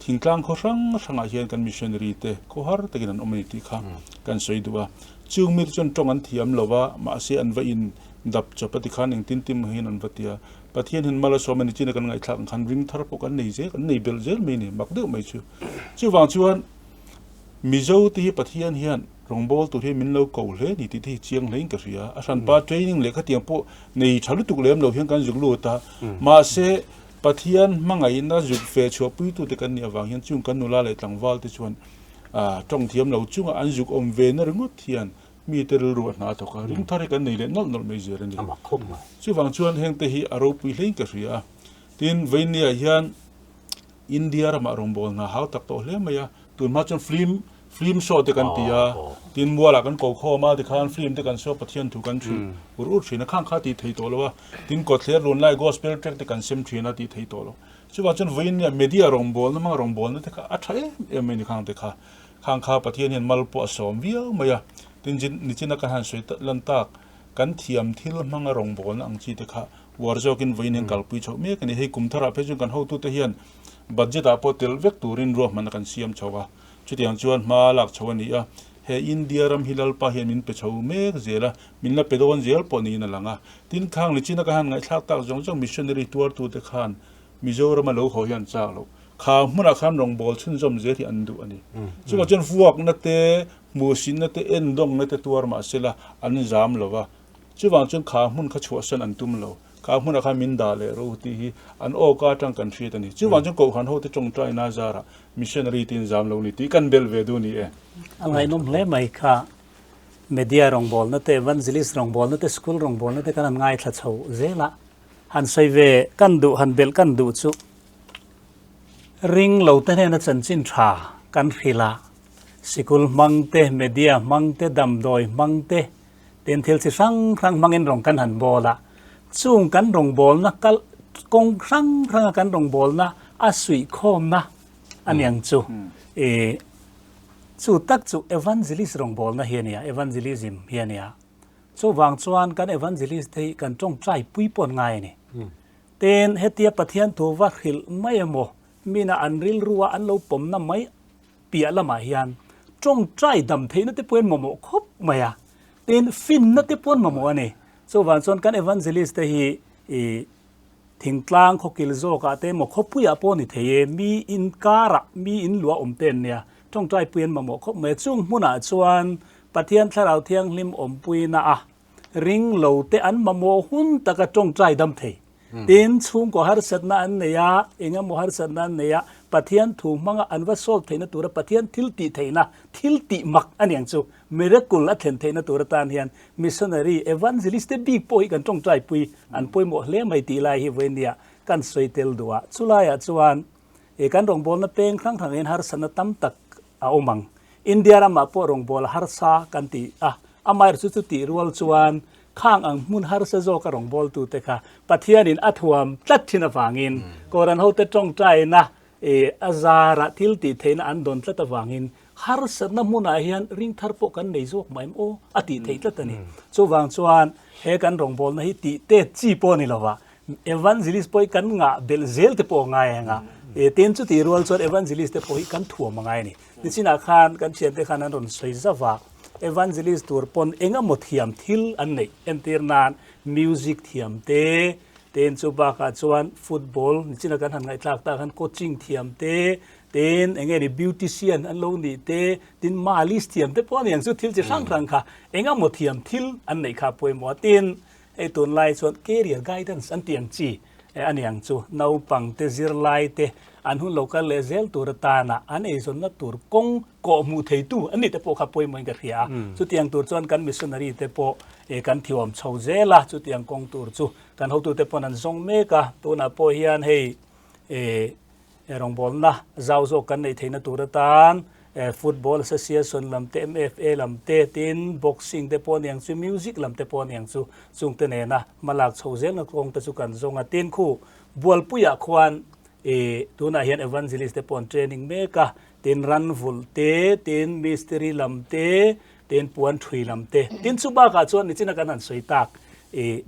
Thingtlang khaw hrang hrangah hian kan missionary te khaw har takin an awm a ni tih kha kan sawi duh a. Chung mite chuan tawng an thiam lo va, mahse an va in dap chawp a tikhan engtin tin maw hian an va ti a. Pathian hian mal a sawm a ni chin a kan ngaihthlak ang khan ring thar pawh kan nei zel, kan nei belh zel mai a ni, mak deuh mai chu. Chuvang chuan Mizo te hi Pathian hian rawngbâwl tur hian min lo ko hle a ni tih te hi chiang hlein ka hria. A hranpa training leh khatiang pawh nei tha lutuk lem lo hian kan zuk lut a, mahse Pathian hmangaihna zuk fe chhuahpuitute kan nih avang hian chung kan nula leh tlangval te chuan tawng thiam lo chunga an zuk awm ve na ringawt hian mite rilru a hna thawk a, ring thar hi kan nei leh nawlh nawlh mai zel a ni. Chuvang chuan hengte hi a ropui hlein ka hria a. Tin, Vainia hian India ramah rawngbâwl hna hau tak tawh hle mai a, tun hma chuan film film show te kan ti a, tin mualah kan ko khawm a, tikhan film te kan show Pathian thu kan hril ur ur thin a, khang kha tih thei tawh lo a, tin kawtthler lun lai gospel track te kan sem thin a tih thei tawh lo. Chuvang chuan vawiin nia media rawngbâwlna hmanga rawngbâwlna te kha a tha em em mai a ni khang te kha. Khang kha Pathian hian mal pawh a sawm viau mai a, tin nichina kan han sawi lan tak kan thiam thil hmanga rawngbâwlna ang chi te kha uar zawkin vawiin hian kalpui chhoh mek a ni. Hei kum tharah phei chuan kan hotute hian budget ah pawh tel vek turin ruahmanna kan siam chho a, chutiang chuan hma lak chho a ni a. He India ram hi Lalpa hian min pe chho mek zel a, min la pe dawn zel pawh niin a lang a. Tin, khang Lichina ka han ngaihthlak tak zawng zawng missionary tuartute khan Mizorama lo haw hi an chak loh. Kha hmunah khan rawngbâwl chhunzawm zel hi an duh a ni. Chuvang chuan vuakna te, hmuhsitna te, endawngna te tuar mah sela an zam lo va. Chuvang chuan kha hmun kha chhuahsan an tum lo. Kha hmunah khan min dah leh ro tih hi an awka atang kan hriat a ni. Chuvang chuan Kohhran hote tawngtaina zarah missionary te in zam lo ni tih kan belh ve duh a ni e. A ngaihnawm hle mai kha. Media rawngbawlna te, evangelist rawngbawlna te, school rawngbawlna te kan han ngaithla chho zel a. Han sawi ve kan duh, han belh kan duh chu ring lo te hnena chanchin tha kan hrilh a, sikul hmang te, media hmang te, damdawi hmang te, Tin thil chi hrang hrang hmangin rawng kan han bawl a, chung kan rawngbawlna kal kawng hrang hranga kan rawngbawlna a suihkhawmna a ni ang chu. I chu tak chu evangelist rawngbawlna hi a nia, evangelism hi a nia. Chuvang chuan kan evangelist te hi kan tawngtai pui pawn ngai a ni. Tin hetia Pathian thu va hrilh mai emaw, mina an rilrua an lo pawmna mai piah lamah hian Tawngtai dam theihna te pawhin mamawh khawp mai a, tin finna te pawhin mamawh a ni. Chuvang chuan kan evangelist te hi i thingtlang khawkil zawkah te emaw khawpuiah pawh ni thei e, mi inkarah mi inluah awm te an nia, tawngtai pui an mamawh khawp mai a. Chung hmunah chuan Pathian Thlarau Thianghlim awmpuina a ring lo te an mamawh hun taka tawngtai dam thei. Tin, chhungkaw harsatna an nei a, eng emaw harsatna an nei a, Pathian thu hmanga an va solve theihna tura Pathian thil tih theihna, thil tih mak a niang chu, miracle a thlen theihna tur atan hian missionary, evangelist te bik pawh hi kan tawngtaipui an pawimawh hle mai tih lai hi vawinia kan sawi tel duh a. Chulaiah chuan kan rawngbawlna peng hrang hrangin harsatna tam tak a awm ang. India ramah pawh rawngbâwl a harsa kan ti a, amaherawhchu chu tih rual chuan khang ang hmun harsa zawka rawngbâwltute kha Pathianin a thuam tlat thin avangin Kohhran hote tawngtaina a zara thil tih theihna an dawn tlat avangin harsatna hmunah hian ring thar pawh kan nei zawk mai em aw a tih theih tlat a ni. Chuvang chuan he kan rawngbâwlna hi tih tet chi pawh ni lova Evangelist pawh hi kan ngah belh zel te pawh a ngai ang a, tin chutih rual chuan Evangelist te pawh hi kan thuam a ngai a ni. Nichinah khan kan thiante khan an rawn sawi zauh a, Evangelist tur pawn eng emaw thiam thil an neih entir nan music thiam te, tin chu bakah chuan football nichinah kan han ngaihthlak tak khan coaching thiam te, tin eng nge ni beautician an lo nih te, tin malis thiam te pawh a ni ang chu thil chi hrang hrang kha eng emaw thiam thil an neih kha a pawimawh a, tin Hei tunlai chuan career guidance an tih ang chi a ni ang chu. Naupangte, zirlaite an hun lo kal leh zel tur atana an eizawnna tur kawng kawh hmuh theitu an nih te pawh kha pawimawhin ka hria a. Chutiang tur chuan kan missionary te pawh kan thiawm chho zel a, chutiang kawng tur chu kan hotute pawn an zawng mek a. Tunah pawh hian hei Rawngbawlna zau zawk kan neih theihna tur atan Football Association lam te, MFA lam te, tin Boxing te pawh a niang chu, Music lam te pawh a niang chu, chungte nena hmalak chho zelna kawng te chu kan zawng a. Tin khu Bualpuiah khuan tunah hian Evangelist te pawh an training mek a, tin ranvulh te, tin Mistiri lam te, tin puan thui lam te, tin chu bakah chuan nichina kan han sawi tak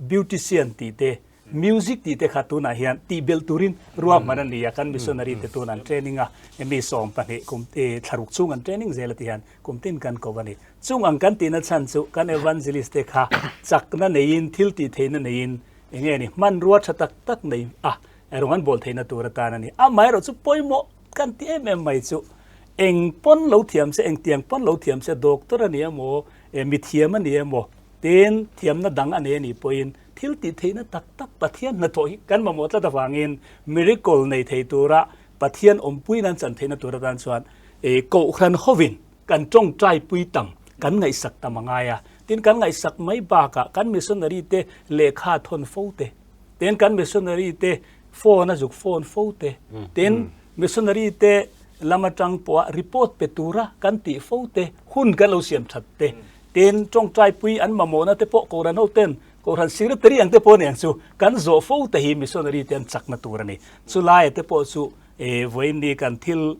Beautician tih te, Music tih te kha tunah hian tih belh turin ruahman a ni a, kan missionary te tun an training a, mi 12 kum thlaruk chhung an training zel a ti hian kum tin kan ko a ni. Chung ang kan tihna chhan chu kan evangelist te kha chakna neiin thil tih theihna neiin eng nge ni hmanrua tha tak tak nei a rawng an bawl theihna tur atan a ni. Amaherawh chu pawimawh kan ti em em mai chu eng pawn lo thiam se engtiang pawn lo thiam se doctor a ni emaw mithiam a ni emaw tin thiamna dang a nei a nih pawhin Thil tih theihna tak tak Pathian hnathawh hi kan mamawh tlat avangin miracle nei thei tura Pathian awmpui nan chan theihna tur atan chuan Kohhran hovin kan tawngtaipui tam, kan ngaihsak tam a ngai a. Tin, kan ngaihsak mai bakah kan missionary te lehkha thawn fo te, tin kan missionary te phone a zuk phone fo te, tin missionary te lam atang pawha report pe tura kan tih fo te, hun kan lo siam that te, Tin, tawngtaipui an mamawhna te pawh Kohhran hoten, Kohhran Secretary ang te pawh nen chu kan zawh fo te hi missionary te an chakna tur a ni. Chulaia te pawh chu vawiin kan thil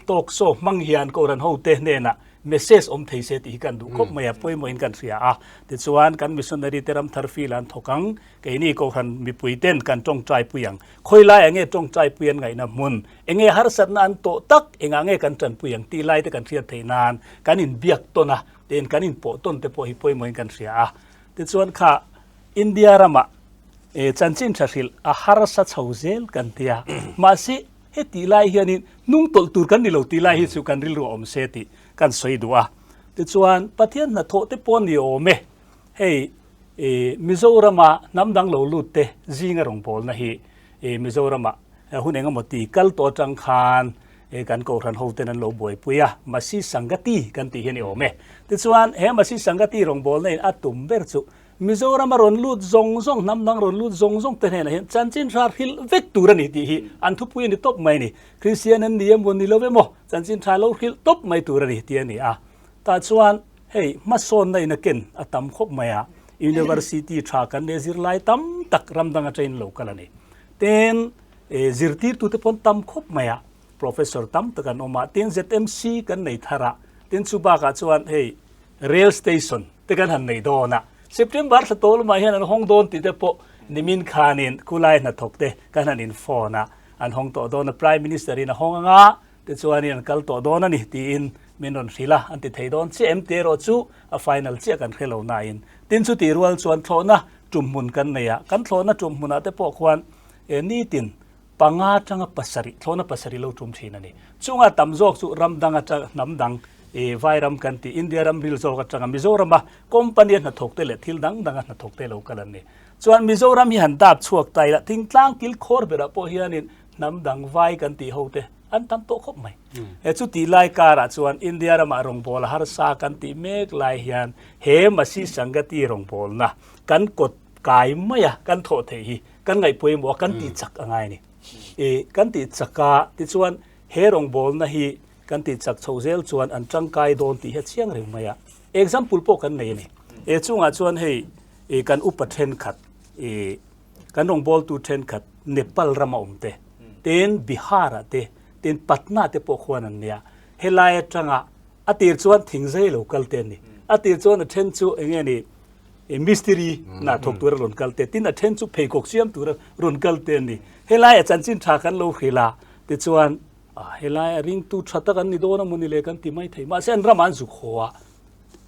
talk show hmang hian Kohhran hote hnenah message awm thei se tih hi kan duh khawp mai a, pawimawhin kan hria a. Tichuan, kan missionary te ramthar fil an thawk ang, keini Kohhran mipui ten kan tawngtaipui ang. Khawi laiah nge tawngtaipui an ngaihna hmun? Enge harsatna an tawh tak? Engah nge kan tanpui ang tih lai te kan hriat theih nan kan inbiak tawn a. Tin kan inpawh tawn te pawh hi pawimawhin kan hria a. Tichuan kha India ramah chanchin tha hrilh a harsa chho zel kan ti a. Mahse hetih lai hianin hnung tawlh tur kan ni lo tih lai hi chu kan rilru a awm se tih kan sawi duh a. Tichuan Pathian hnathawh te pawh ni awm e. Hei Mizorama hnam dang lo lut te zinga rawngbawlna hi Mizorama hun engemaw ti kal tawh atang khan kan Kohhran hoten an lo buaipui a, Masi Sangati kan tih hi a ni awm e. Tichuan, he Masi Sangati rawngbawlna in a tum ber chu Mizoram a rawn lut zawng zawng, hnam dang rawn lut zawng zawng te hnenah hian chanchin tha hrilh vek tur a ni tih hi an thupui a ni tawp mai a ni. Kristian an ni emaw ni lo emaw chanchin tha lo hrilh tawp mai tur a ni tih a ni a. Tah chuan hei hmasawnna in a ken a tam khawp mai a, University tha kan leh zirlai tam tak ram dang atangin lo kal a ni. Tin, zirtirtute pawn tam khawp mai a, professor tam tak an awm a, tin ZMC kan nei thar a, tin chu bakah chuan hei rail station te kan han nei dawn a, September thla tawh lamah hian an hawng dawn tih te pawh nimin khanin khulai hnathawk te kan han in phone a, an hawng tawh dawn a, Prime Minister in a hawng anga tichuanin an kal tawh dawn a ni tiin. min rawn hrilh a, an ti thei dawn chiah em tih erawh chu a final chiah kan hre lo nain. Tin chutih rual chuan thlawhna tumhmun kan nei a, kan thlawhna tumhmunah te pawh khuan nitin panga atanga pasarih, thlawhna pasarih lo tum thin a ni. Chunga tam zawk chu ram dang atang, hnam dang, vai ram kan tih, India ram ril zawk atanga Mizorama company a hnathawk te leh thil dang danga hnathawk te lo kal an ni. Chuan Mizoram hi han dap chhuak ta ila, thingtlang kil khawr berah pawh hianin hnam dang vai kan tih ho te an tam tawh khawp mai. He chutih lai karah chuan India ramah rawngbawla harsa kan tih mek lai hian he Masi Sangati rawngbawlna kan kawt kai maia kan thawh theih hi kan ngaih pawimawh a, kan tih chak a ngai a ni. I kan tih chak a, tichuan he rawngbawlna hi kan tih chak chho zel chuan an tangkai dawn tih hi a chiang reng mai a. Example pawh kan nei a ni. E chungah chuan hei i kan upa thenkhat i kan rawngbawltu thenkhat Nepal rama awm te, tin Bihar ah te, tin Patna te pawh khuan an nia. Helai atanga a tir chuan thingzei lo kal te an ni. A tir chuan a then chu enge ni mistiri na thawk tura rawn kal te, tin a then chu pheikhawk siam tura rawn kal te an ni. Helai a chanchin tha kan lo hrilh a, tichuan helai a ringtu tha tak an ni dawn a mawni le kan ti mai thei. Mahse an ramah an zuk haw a,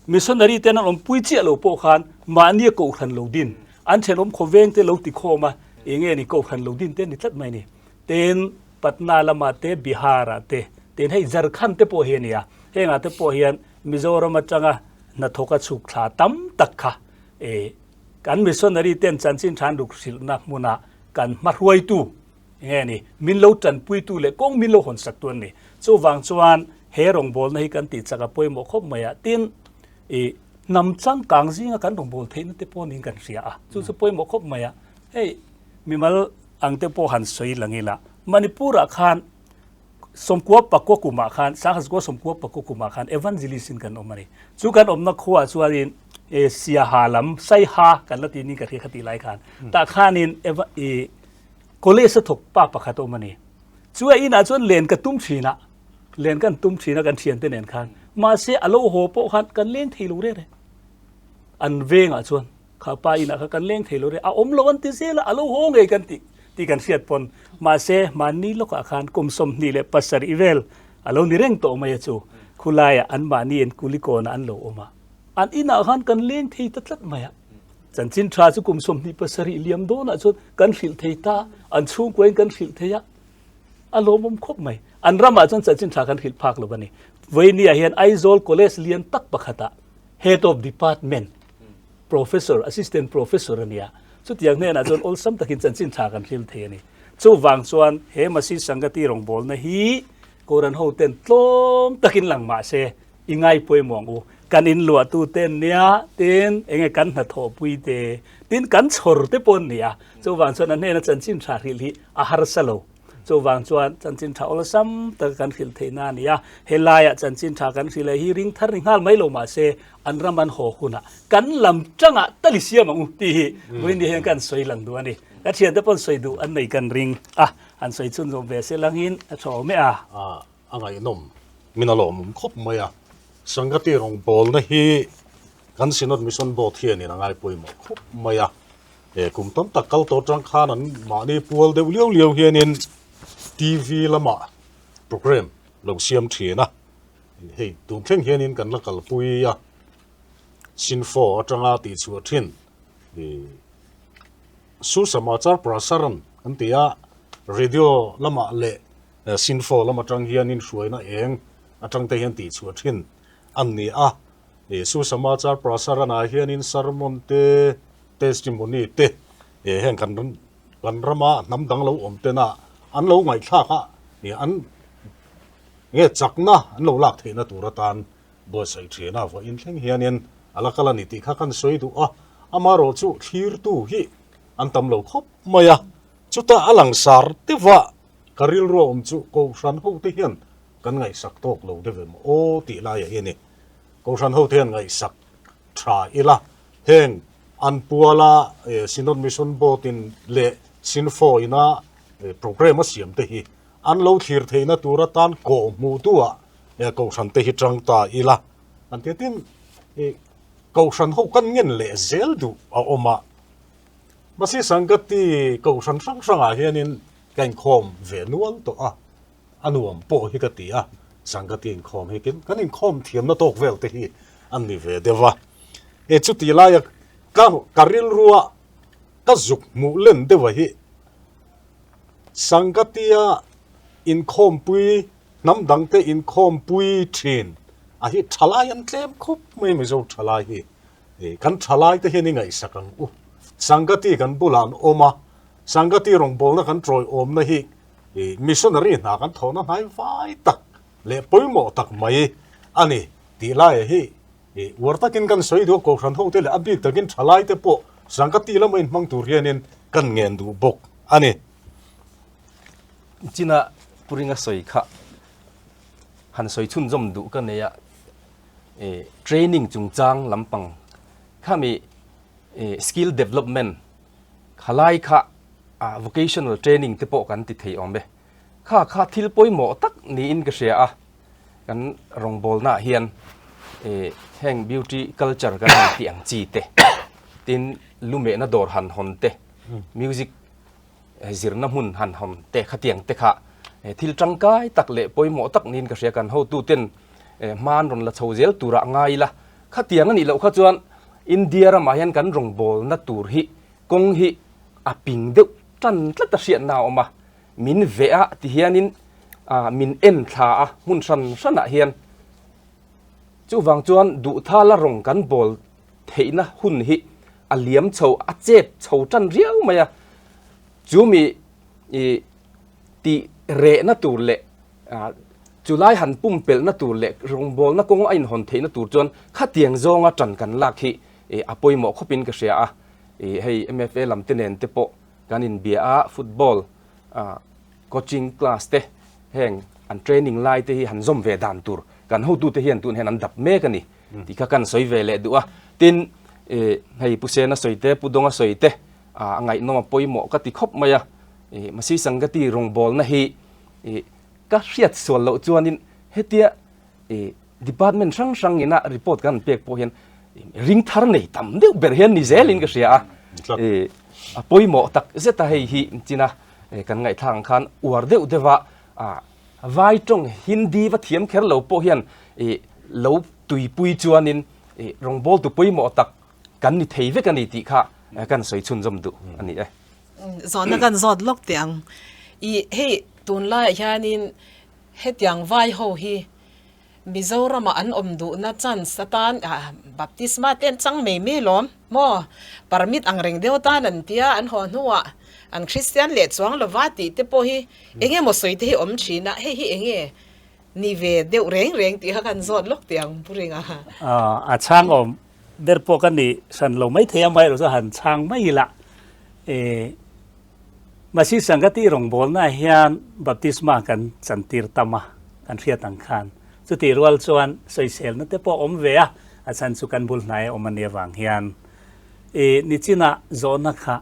missionary ten an awmpui chiah lo pawh khan mahni a kohhran lo din, an thenawm khawveng te lo ti khawm a, enge ni kohhran lo din te an ni tlat mai a ni. Tin Patna lamah te, Bihar ah te, tin hei Jharkhand te pawh hi a ni a, hengah te pawh hian Mizoram atanga hnathawk a chhuk thla tam tak kha e kan missionary ten chanchin than ruk hrilhna hmuna kan hmahruaitu nge ni min lo tanpuitu leh kawng min lo hawn sak tu an ni. Chuvang chuan he rawngbawlna hi kan tih chak a pawimawh khawp mai a, tin i hnam changkang zinga kan rawngbâwl theihna te pawh niin kan hria a, chu chu pawimawh khawp mai a. Hei mimal ang te pawh han sawi lang ila, Manipur-ah khan Sawmkua pakua kumah khan, Sanghazkua sawmkua pakua kumah khan Evangelist in kan awm a ni. Chu kan awmna khuaah chuanin e Siaha lam, Saiha kan la tih niin ka hria kha tih lai khan. Tah khanin Eva i college a thawk pa pakhat a awm a ni. Chu a inah chuan len ka tum thin a, len kan tum thin a kan thiante nen khan. Mahse a lo haw pawh khan kan leng thei lo rere. An vengah chuan. Kha pa inah kha kan leng thei lo re, a awm lo an ti zel a, a lo haw ngei kan tih tih kan hriat pawn. Mahse, mahni lawkah khan kum 27 vel a lo ni reng tawh mai a chu. Khulaiah anmahni in Kulikawnah an lo awm a, an inah khan kan leng thei ta tlat mai a. Chanchin tha chu kum 27 liam dawnah chuan kan hrilh thei ta, an chhungkuain kan hrilh thei a, a lawmawm khawp mai. An ramah chuan chanchin tha kan hrilh phak lo a ni. Vawinia hian Aizawl College lian tak pakhatah Head of Department, Professor, Assistant Professor a nia. Chutiang hnenah chuan awlsam takin chanchin tha kan hril thei a ni. Chuvang chuan he Masi Sangati rawngbawlna hi Koran ho ten tlawm takin lang mah se i ngai pawimawh ang u. Kan inluahtu te an nia, tin enge kan hnathawhpui te, tin kan chhawr te pawh an nia. Chuvang chuan a hnena chanchin tha hrilh hi a harsa lo. Chuvang chuan chanchin tha awlsam taka kan hrilh theihna a ni a, helaiah chanchin tha kan hrilh leh hi ring thar ni nghal mai lo mahse an ram an haw hunah kan lam tangah tali siam ang u tih hi vawiin ni hian kan sawi lang duh a ni. Ka thiante pawn sawi duh an nei kan ring a, an sawi chhunzawm ve se langin a tha awm e a. A ngaihnawm min a lawmawm khawp mai a, Sangati rawngbawlna hi kan Synod Mission Board hianin a ngai pawimawh khawp mai a, He kum tam tak kal tawh atang khan an mahni pual deuh liau liau hianin TV lamah program lo siam thin a, hei tun thleng hianin kan la kalpui a, Sinfo atanga tihchhuah thin Susamachar Prasaran kan ti a, radio lamah leh Sinfo lam atang hianin hruaina eng atang te hian tihchhuah thin an ni a. Susamachar Prasaran-ah hianin sermon te, testimony te heng kan kan rama hnam dang lo awm tena an lo ngaihthlak a, an nge chakna an lo lak theihna tur atan buatsaih thin a, vawiin thleng hianin a la kal a ni tih kha kan sawi duh a, amaherawh chu thlirtu hi an tam lo khawp mai a, chutah a langsar deuhva ka rilru a awm chu Kohhran hote hian kan ngaihsak tawk lo deuh em aw tih laiah hi a ni. Kohhran hote hian ngaihsak tha ila, heng an puala Synod Mission Board in leh Synfo ina programme a siam te hi an lo thlir theihna tur atan kawh hmuh duah Kohhran te hi tang ta ila an ti a. Tin, Kohhran ho kan ngen leh zel duh a awm a, Masi Sangati Kohhran hrang hrangah hianin ka inkhawm ve nual tawh a, a nuam pawh hi ka ti a. Sangati inkhawm hi kin kan inkhawm thiamna tawk vel te hi an ni ve deuh a. E chuti laia ka ka rilrua ka zuk hmuh len deuh a hi Sangatia inkhawmpui hnam dangte inkhawmpui thin a hi thalai an tlem khawp mai Mizo thalai hi. Kan thalai te hian i ngaihsak ang u. Sangati kan bulah an awm a, Sangati rawngbawlna kan tawiawmna hi missionary hna kan thawhna hnai vai tak leh pawimawh tak mai a ni tih laiah hi uar takin kan sawi duh a, Kohhran hote leh a bik takin thalai te pawh Sangati lama inhmang tur hianin kan ngen duh bawk a ni. China Puringa sawi kha han sawi chhunzawm duh ka nei a, training chungchang lampang khami skill development khalai kha vocational training te pawh kan ti thei awm e. Kha kha thil pawimawh tak niin ka hria a, kan rawngbawlnaah hian heng beauty culture kan han tih ang chi te, tin lumehna dawr han hawn te, music zirna hmun han hawn te khatiang te kha thil tangkai tak leh pawimawh tak niin ka hria kan hotuten hma an rawn la chho zel turah ngai ila khatiang a nih loh kha chuan India ramah hian kan rawngbawlna tur hi kawng hi a ping deuh tan tlat a hriatna a awm a min veh a ti hianin min en thla a hmun hran hranah hian chuvang chuan duhthala rawng kan bawl theihna hun hi a liam chho a chep chho tan riau mai a chumi i tih rehna tur leh chulai han pumpelhna tur leh rawngbawlna kawng a inhawn theihna tur chuan khatiang zawnga tan kan lak hi a pawimawh khawpin ka hria a hei MFA lam te nen te pawh kan inbia a football coaching class te heng an training lai te hi han zawm ve dan tur kan hotute hian tun hian an dap mek a ni. Tih kha kan sawi ve leh duh a. Tin, hei Pu Sena sawi te, Pu Dawnga sawi te, a ngaihnawm a pawimawh ka ti khawp mai a. Masi Sangati rawngbawlna hi ka hriat sual loh chuanin hetia department hrang hrang ina report kan pek pawh hian ring thar nei tam deuh ber hian ni zelin ka hria a. A pawimawh tak zet a hei hi china kan ngaihthlak ang khan uar deuh deuh a Vai tawng Hindi va thiam kher lo pawh hian lo tuipui chuanin rawngbawltu pawimawh tak kan ni thei vek a ni tih kha kan sawi chhunzawm duh a ni e. Zawhna kan zawt lawk teh ang. I hei tunlaiah hianin hetiang vai ho hi Mizorama an awm duhna chance atan baptisma te an chang mai mai lawm maw? Permit ang reng deuh atan an tia an haw hnuah an Kristian leh chuang lova tih te pawh hi Eng emaw sawi te hi awm thin a, hei hi eng nge ni ve deuh reng reng tih kha kan zawt lawk teh ang Pu Ringa. A chhang awm ber pawh ka nih hran lo maithei a, amaherawh chu han chhang mai ila. E Masi Sangati rawngbawlnaah hian baptisma kan chantir tam a, kan hriat ang khan. Chutih rual chuan sawiselna te pawh awm ve a, a chhan chu kan bul hnai a awm a nih avang hian. E Nichinah zawhna kha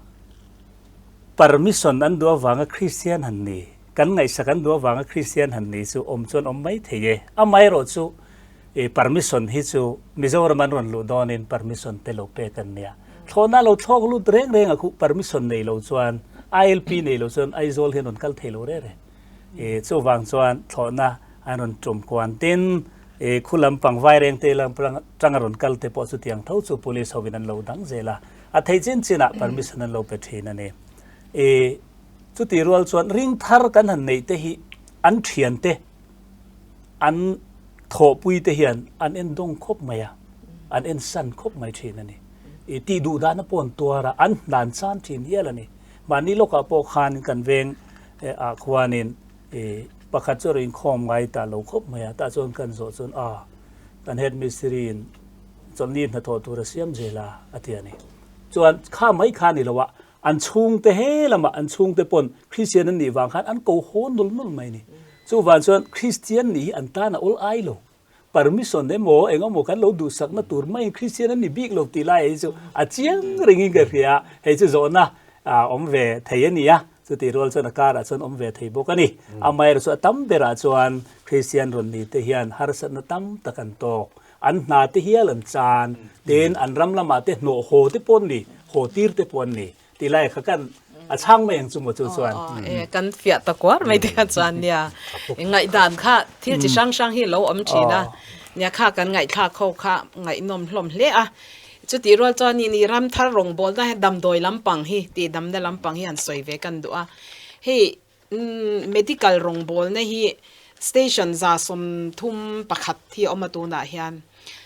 Permission an duh avanga Kristian han ni, kan ngaihsak an duh avanga Kristian han ni chu awm chuan awm mai thei e. Amaherawh chu i permission hi chu Mizoram an rawn luh dawnin permission te lo pek an nia. Thlawhna lo thlawk lut reng reng a khuh permission nei lo chuan ILP nei lo chuan Aizawl hi an rawn kal thei lo reng reng. I chuvang chuan thlawhna an rawn tum kuan tin i khu lampang Vairengte lam tanga rawn kal te pawh chutiang tho chu police hovin an lo dang zel a. A thei chin chinah permission an lo pe thin a ni. I chuti rual chuan ring thar kan han neih te hi an thian te, an thawhpui te hian an en dawng khawp mai a, an en san khawp mai thin a ni. I tih duh dana pawh an tuar a, an hnan chan thin hial a ni. Mahni lawkah pawh khan kan veng ah khuanin i pakhat chu a rawn inkhawm ngai ta lo khawp mai a, tah chuan kan zawh chuan a kan headmistry in Chawlhni hnathawh tur a siam zel a, a ti a ni. Chuan kha mai kha ni lo a, an chhungte he lamah an chhungte pawn Kristian an nih vang khan an ko haw nul nul mai a ni. Chuvang chuan Kristian nih hi an tan a awl ai lo. Permission emaw eng emaw kan lo duhsakna tur maiin Kristian an ni bik lo tih lai hi chu a chiang ringin ka hria a, hei chu zawhna awm ve thei a ni a, chutih rual chuan a karah chuan awm ve thei bawk a ni. Amaherawhchu chu a tam berah chuan Kristian rawn ni te hian harsatna tam tak an tawk. An hna te hial an chan, tin an ram lamah te hnawh haw te pawh an ni, haw tir te pawh an ni tih lai kha kan A chhang mai ang chu maw chu chuan. E kan fiah ta kuar mai te kha chuan nia ngaihdan kha thil chi hrang hrang hi lo awm thin a, nia kha kan ngaihthlak ho kha ngaihnawm hlawm hle a. Chutih rual chuan ni ram thar rawngbawlna hi damdawi lampang hi tih damna lampang hi han sawi ve kan duh a. Hei medical rawngbawlna hi station 131 hi a awm a tunah hian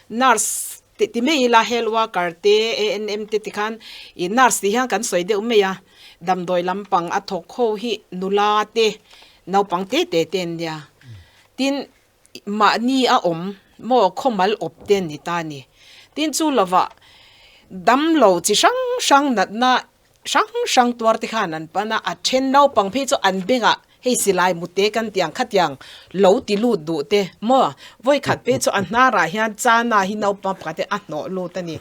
nurse Ti ti mai ila health worker te ANM te tikhan ih nurse tih hian kan sawi deuh mai a, damdawi lampang a thawk ho hi nula te naupang te te te an nia. Tin mahni a awm maw khawmal awp te an ni ta a ni. Tin chu lovah damlo chi hrang hrang natna Hrang hrang tuar te khan an pan a, a then naupang phei chu an bengah hei silai mute kan tiang khatiang lo ti lut duh te maw vawikhat phei chu a hnarah hian chana hi naupang pakhat hi a hnawh lut a ni.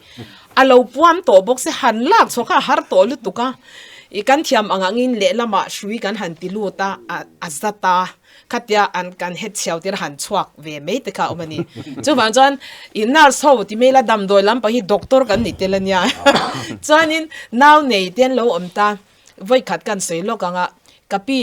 A lo puam tawh bawk se han lak chhuah kha a har tawh lutuk a, i kan thiam ang angin lehlamah hrui kan han ti lut a, a zat a. Khatia an kan het chhiau tir han chhuak ve mai te kha a awm a ni. Chuvang chuan i nurse ho ti mai ila damdawi lampang hi doctor kan ni tel a nia. Chuanin nau nei te an lo awm ta, vawi khat kan sawi lawk ang a, ka pi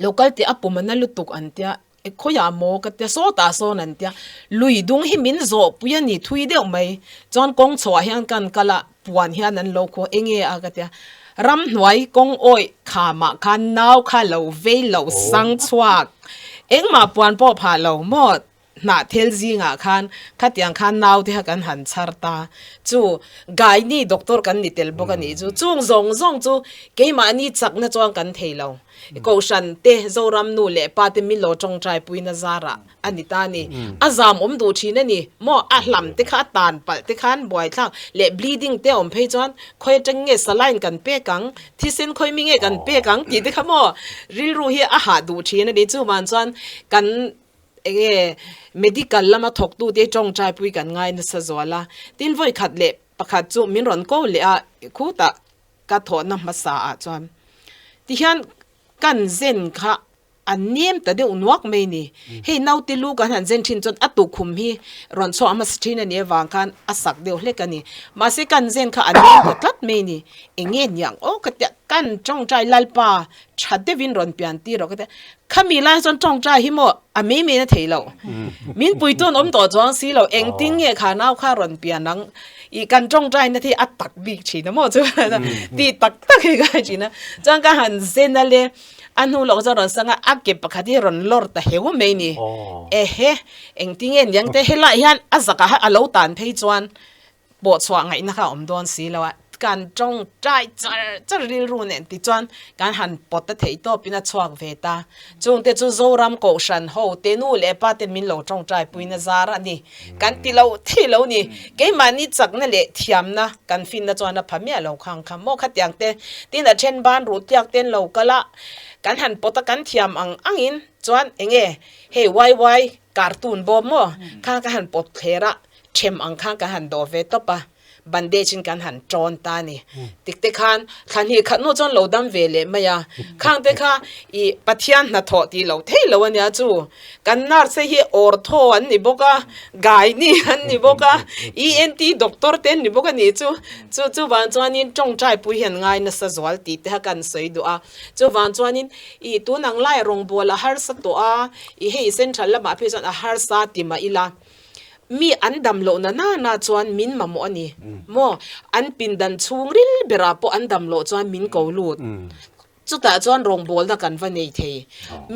local tih a pum a na lutuk an tia, e khawiah maw ka tia sawtah sawn an tia, lui dung hi min zawh pui a ni thui deuh mai. Chuan kawng chhoah hian kan kal a, puan hian an lo khaw eng nge a ka tia, ramhnuai kawng awih khamah khan nau kha lo vei lo sang chhuak engmah puan pawh phah lo maw hnah thel zingah khan khatiang khan nau te kha kan han chhar ta chu Gaini doctor kan ni tel bawk a nih chu chung zawng zawng chu keimahni chakna chuan kan thei lo Kohhran te Zoram nu leh pa te min lo tawngtai puina zarah a ni ta a ni. A zam awm duh thin a ni maw? A hlam te kha a tan palh te khan buaithlak leh bleeding te a awm phei chuan khawi atang nge saline kan pek ang, thisen khawi mi nge kan pek ang tih te kha maw rilru hi a hah duh thin a ni. Chuvang chuan kan eng nge medical lama thawktute tawngtaipui kan ngai nasa zual a. Tin vawi khat leh pakhat chu min rawn ko leh a, khutah ka thawhna hmasa ah chuan tihian kan zen kha A nem ta deuh nuak mai ni. Hei naute lu kan han zen thin chuan a tukhum hi rawn chhuah hmasa thin a nih avang khan a sak deuh hlek a ni. Mahse kan zen kha a nem ta tlat mai ni. Eng nge niang aw ka tia kan tawngtai Lalpa tha deuhin rawn pian tir rawh ka tia. Khami lai chuan tawngtai hi maw a mei mei na thei lo. Min puitu an awm tawh chuang si lo. Engtin nge kha nau kha rawn pian ang ih kan tawngtai na te hi a tak bik thin a maw chu tih tak tak hi ka hai thin a. Chuan ka han zen a le. A hnu lawk chuan rawn sang a, a ke pakhat hi rawn lawr ta heu mai ni. Ehe, engtinge niang te helaiah hian a zakah a lo tan phei chuan pawhchhuah ngaihna kha a awm dawn si lo a, kan tawngtai char char rilru nen tichuan kan han pawt a theih tawpin a chhuak ve ta. Chungte chu Zoram Kohhran ho te nu leh pa ten min lo tawngtai puina zar a ni. Kan ti lo thei lo ni. Keimahni chakna leh thiamna kan finna chuan a pha miah lo khang kha maw khatiang te tin a then ban ruh tiak ten lo kal a kan han pawt a kan thiam ang angin chuan enge hei YY cartoon bawm maw kha ka han pawt thler a them ang khan kan han dawh ve tawp a. Bandage in kan han tawn ta a ni. Tik te khan thla hnih khat hnu chuan lo dam ve leh mai a. Khang te kha i Pathian hnathawh tih lo thei lo a nia chu. Kan nurse te hi ortho an ni bawk a, gynae an ni bawk a, ENT doctor te an ni bawk a nih chu. Chu chuvang chuanin tawngtai pui hi an ngai nasa zual tih te kha kan sawi duh a. Chuvang chuanin i tun ang lai rawngbawl a harsa tawh a, i hei central lamah phei chuan a harsa ti mah ila. Mi an dam loh na na na chuan min mamawh a ni maw? An pindan chhung ril berah pawh an dam loh chuan min ko lut. Chutah chuan rawngbawlna kan va nei thei.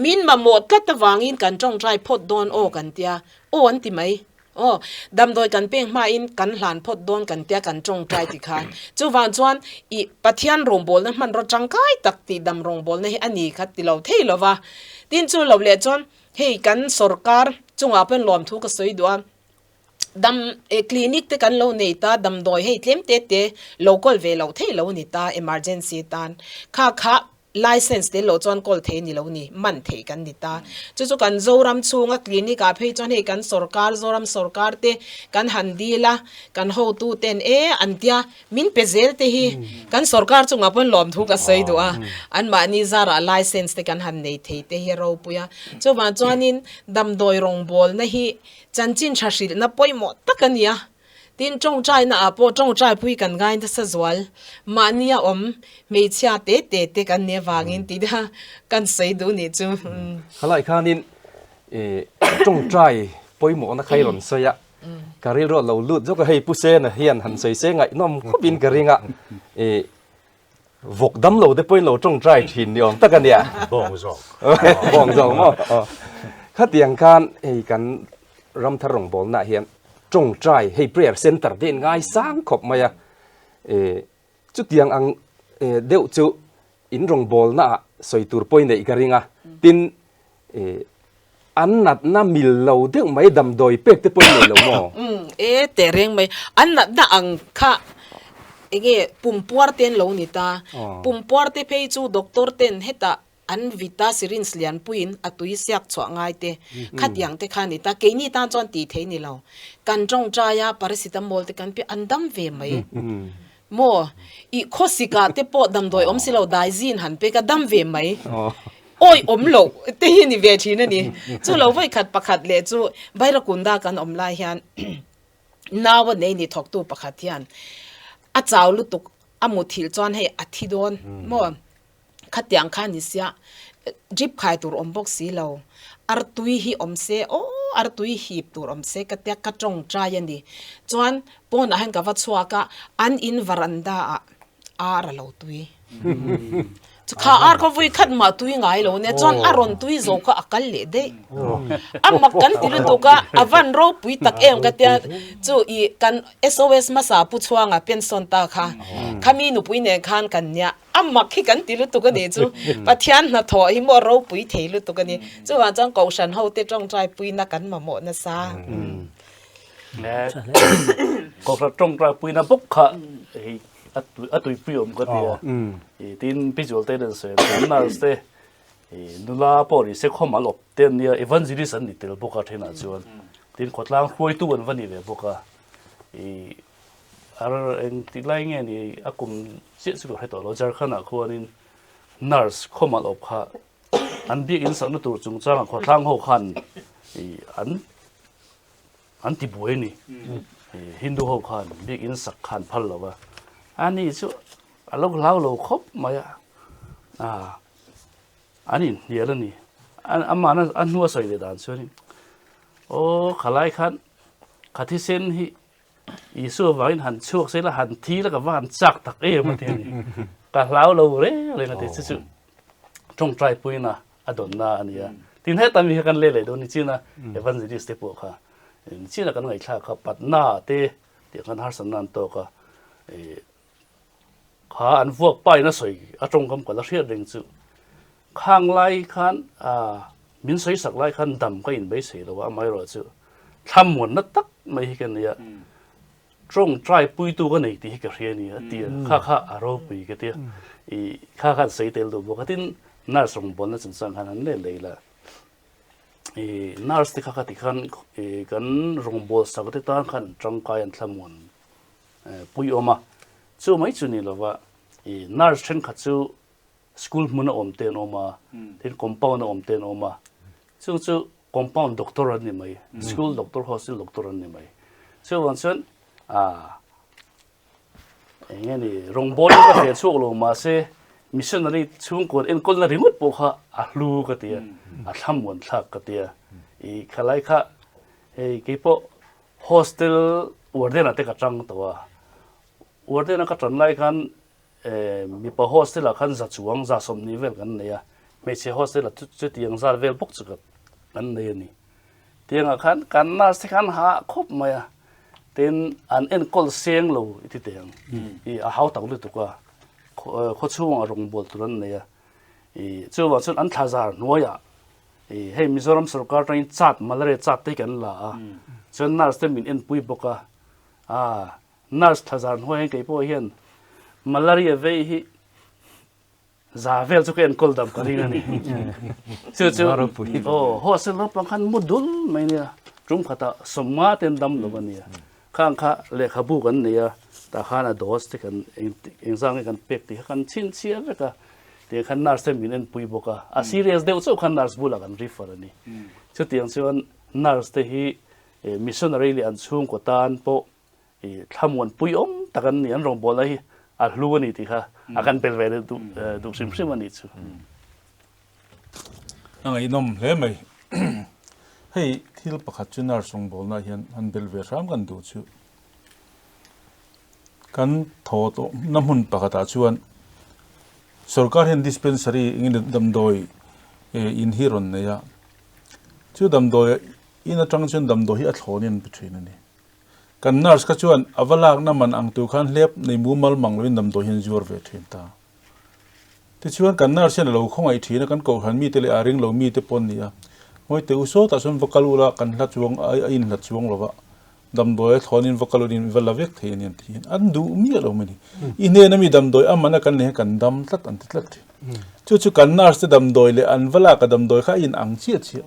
Min mamawh tlat avangin kan tawngtai phawt dawn aw kan tia, aw an ti mai. Aw, damdawi kan peng hmain kan hlan phawt dawn kan tia kan tawngtai ti khan. Chuvang chuan i Pathian rawngbawlna hmanraw tangkai tak tih dam rawngbawlna hi a ni kha ti lo thei lo va. Tin chu lo leh chuan Hei kan sorkar chungah pawhin lawmthu ka sawi duh a, dam eh clinic te kan lo nei ta, damdawi hei tlem te te lo kawl ve loh theih lo a ni ta emergency tan. Kha kha license tel loh chuan kawl thei a ni lo ni, man theih kan ni ta. Chu chu kan Zoram chhunga clinic ah phei chuan hei kan sorkar Zoram sorkar te kan han dil a, kan hotu ten e an tia Min pe zel te hi kan sorkar chungah pawn lawmthu ka sawi duh a, anmahni zarah license te kan han nei thei te hi a ropui a. Chuvang chuanin damdawi rawngbawlna hi chanchin tha hrilhna pawimawh tak a ni a. Tin, tawngtaina ah pawh tawngtaipui kan ngai nasa zual. Mahnia awm hmeichhia te te te kan nih avangin tih deuha kan sawi duh nih chu. Khalai khanin tawngtai pawimawhna kha i rawn sawi a, ka rilru a lo lut zawk a, hei Pu Sena hian han sawi se ngaihnawm khawpin ka ring a, Vawk dam lo te pawhin lo tawngtai thin ni awm tak a nia. Bawng zawk. Bawng zawk maw? Khatiang khan hei kan Ramthar rawngbawlnaah hian tawngtai hei prayer center te in ngai sang khawp mai a. Chutiang ang deuh chu in rawngbawlnaah sawi tur pawhin neih ka ring a. Tin, an natna mil lo deuh mai damdawi pek te pawhin nei lo maw? Umm e teh reng mai. An natna ang kha enge pumpuar te an lo ni ta. Pumpuar te phei chu doctor ten hetah an vita syringe lianpuiin a tui siak chhuah ngai te khatiang te kha a ni ta. Keini tan chuan tih theih ni lo. Kan tawngtai a paracetamol te kan pe an dam ve mai. Maw? I khawsik ah te pawh damdawi awm si lo daizin han pek a dam ve mai. Awi awm loh te hi ni ve thin a ni. Chu lo vawi khat pakhat leh chu Bairakunda kan awm lai hian nau a nei ni thawktu pakhat hian a chau lutuk a muthilh chuan hei a thi dawn maw? Khatiang kha ni sia drip khai tur awm bawk si lo, artui hi awm se aw artui hip tur awm se ka tia ka tawngtai a ni. Chuan pawnah hian ka va chhuak a, an in varanda ah ar a lo tui. Chu kha ar kha vui khat mah tui ngai lo nia, chuan a rawn tui zo kha a kal leh daih. A mak kan ti lutuk a, a van ropui tak em ka tia chu i kan SOS hmasa Pu Chhuanga pension ta kha, khami nupui nen khan kan nia. A mak hi kan ti lutuk a nih chu. Pathian hnathawh hi maw ropui thei lutuk a ni. Chuvang chuan Kohhran hote tawngtai puina kan mamawh nasa. Kohhran tawngtai puina bawk kha hei a tuipui awm ka ti a. Tin Pi Zualte nen sawi an nurse te nula pawh ni se khawm an awp te an nia evangelist an ni tel bawk a thenah chuan. Tin khawtlang hruaitu an va ni ve bawk a. Ar eng tih lai nge ni a kum chiah chu ka hre tawh lo, Jharkhand ah khuanin nurse khawmal awp kha an biak in sakna tur chungchangah khawthlang ho khan ih an an ti buai a ni. Hindu ho khan biak in sak khan phal lo va, ani chu a lo hlau lo khawp mai a, ah an inhnial a ni. Amah a hnua sawi leh dan chuanin aw khalai khan kha thisen hi Isua vangin han chhuak se la, han thi la ka va han chak tak em a ti a ni. Ka hlau lo reng reng a ti. Chu chu tawngtai puina a dawnna a ni a. Tin heta mi kha kan leh leh dawn ni chin a, evangelist te pawh kha ni chin a kan ngaihthlak kha patna te tih khan harsatna an tawk a. Kha an vuak pa in a sawi a tawngkam ka la hriat reng chu. Khang lai khan min sawi sak lai khan dam ka inbeisei lo a, amaherawhchu thlamuanna tak mai hi ka nei a, tawngtai puitu ka nei tih hi ka hria a ni a ti a, kha kha a ropui ka ti a, ih kha khan sawi tel duh bawk a, tin nurse rawngbawlna chungchang khan an leh leh ila, ih nurse te kha kha ti khan ih kan rawngbâwl sak te tan khan an tangkai an thlamuan pui awm a, chu mai chu ni lova ih nurse thenkhat chu School hmun a awm te an awm a, tin compound a awm te an awm a, chung chu compound doctor an ni mai, school doctor, hostel doctor an ni mai. Chuvang chuan ah eng nge ni rawngbâwl hi ka hre chhuak lo mahse missionary chhungkaw enkawlna ringawt pawh kha a hlu ka ti a, a thlamuan thlak ka ti a. Ih khalai kha hei keipawh hostel warden ah te ka tang tawh a, warden a ka tan lai khan Mipa hostel ah khan za chuang za 20 vel kan nei a, hmeichhe hostel ah chutiang zat vel bawk chu kan nei a ni. Tiangah khan kan nurse te khan hah khawp mai a, tin an enkawl seng lo i ti teh ang, i a hau tak lutuk a, khawchhungah rawngbâwl tur an nei a, i chuvang chuan an thla zar hnuaiah i hei Mizoram sorkar atangin card malaria card te hi kan la a, chuan nurse te min enpui bawk a, ah Nurse thla zar hnuai hian kei pawh hian malaria vei hi za vel chu ka enkawl dam ka ring a ni. Chu chu aw hostel naupang khan mu dul mai nia tum khatah 50 ten dam lo a nia. Khang kha lehkhabu kan nei a, tah khan a dose te kan engzang nge kan pek tih kha kan chhinchhiah vek a. Tiang khan nurse te min enpui bawk a, a serious deuh chauh khan nurse bulah kan refer a ni. Chutiang chuan nurse te hi missionary leh an chhungkaw tan pawh. I thlamuan pui awm tak an ni, an rawngbawlna hi a hlu a ni tih kha a kan bel ve duh duh hrim hrim a nih chu. A ngaihnawm hle mai. Hei thil pakhat chu nurse rawngbawlna hian han bel ve hram kan duh chu. Kan thaw tawh na hmun pakhatah chuan sorkar hian dispensary engemaw damdawi in hi rawn nei a, chu damdawi in atang chuan damdawi hi a thlawn in an pe thin a ni. Kan nurse kha chuan a va lakna man ang tur khan hlep nei mumal mang loin damdawi hian zuar ve thin ta. Tichuan kan nurse hian a lo khawngaih thin a, kan kohhran mite leh a ring lo mite pawh an ni a. Ngawi teh u sawtah chuan va kal ula kan hla chuang a inhlat chuang lo va, damdawi a thlawnin va kal urin va la vek thei a ni an ti hian an duh miah lo mai ni. I hnena mi damdawi a man a kan nei hian kan dam tlat an ti tlat thin. Chu chu kan nurse te damdawi leh an va lak a damdawi kha a inang chiah chiah.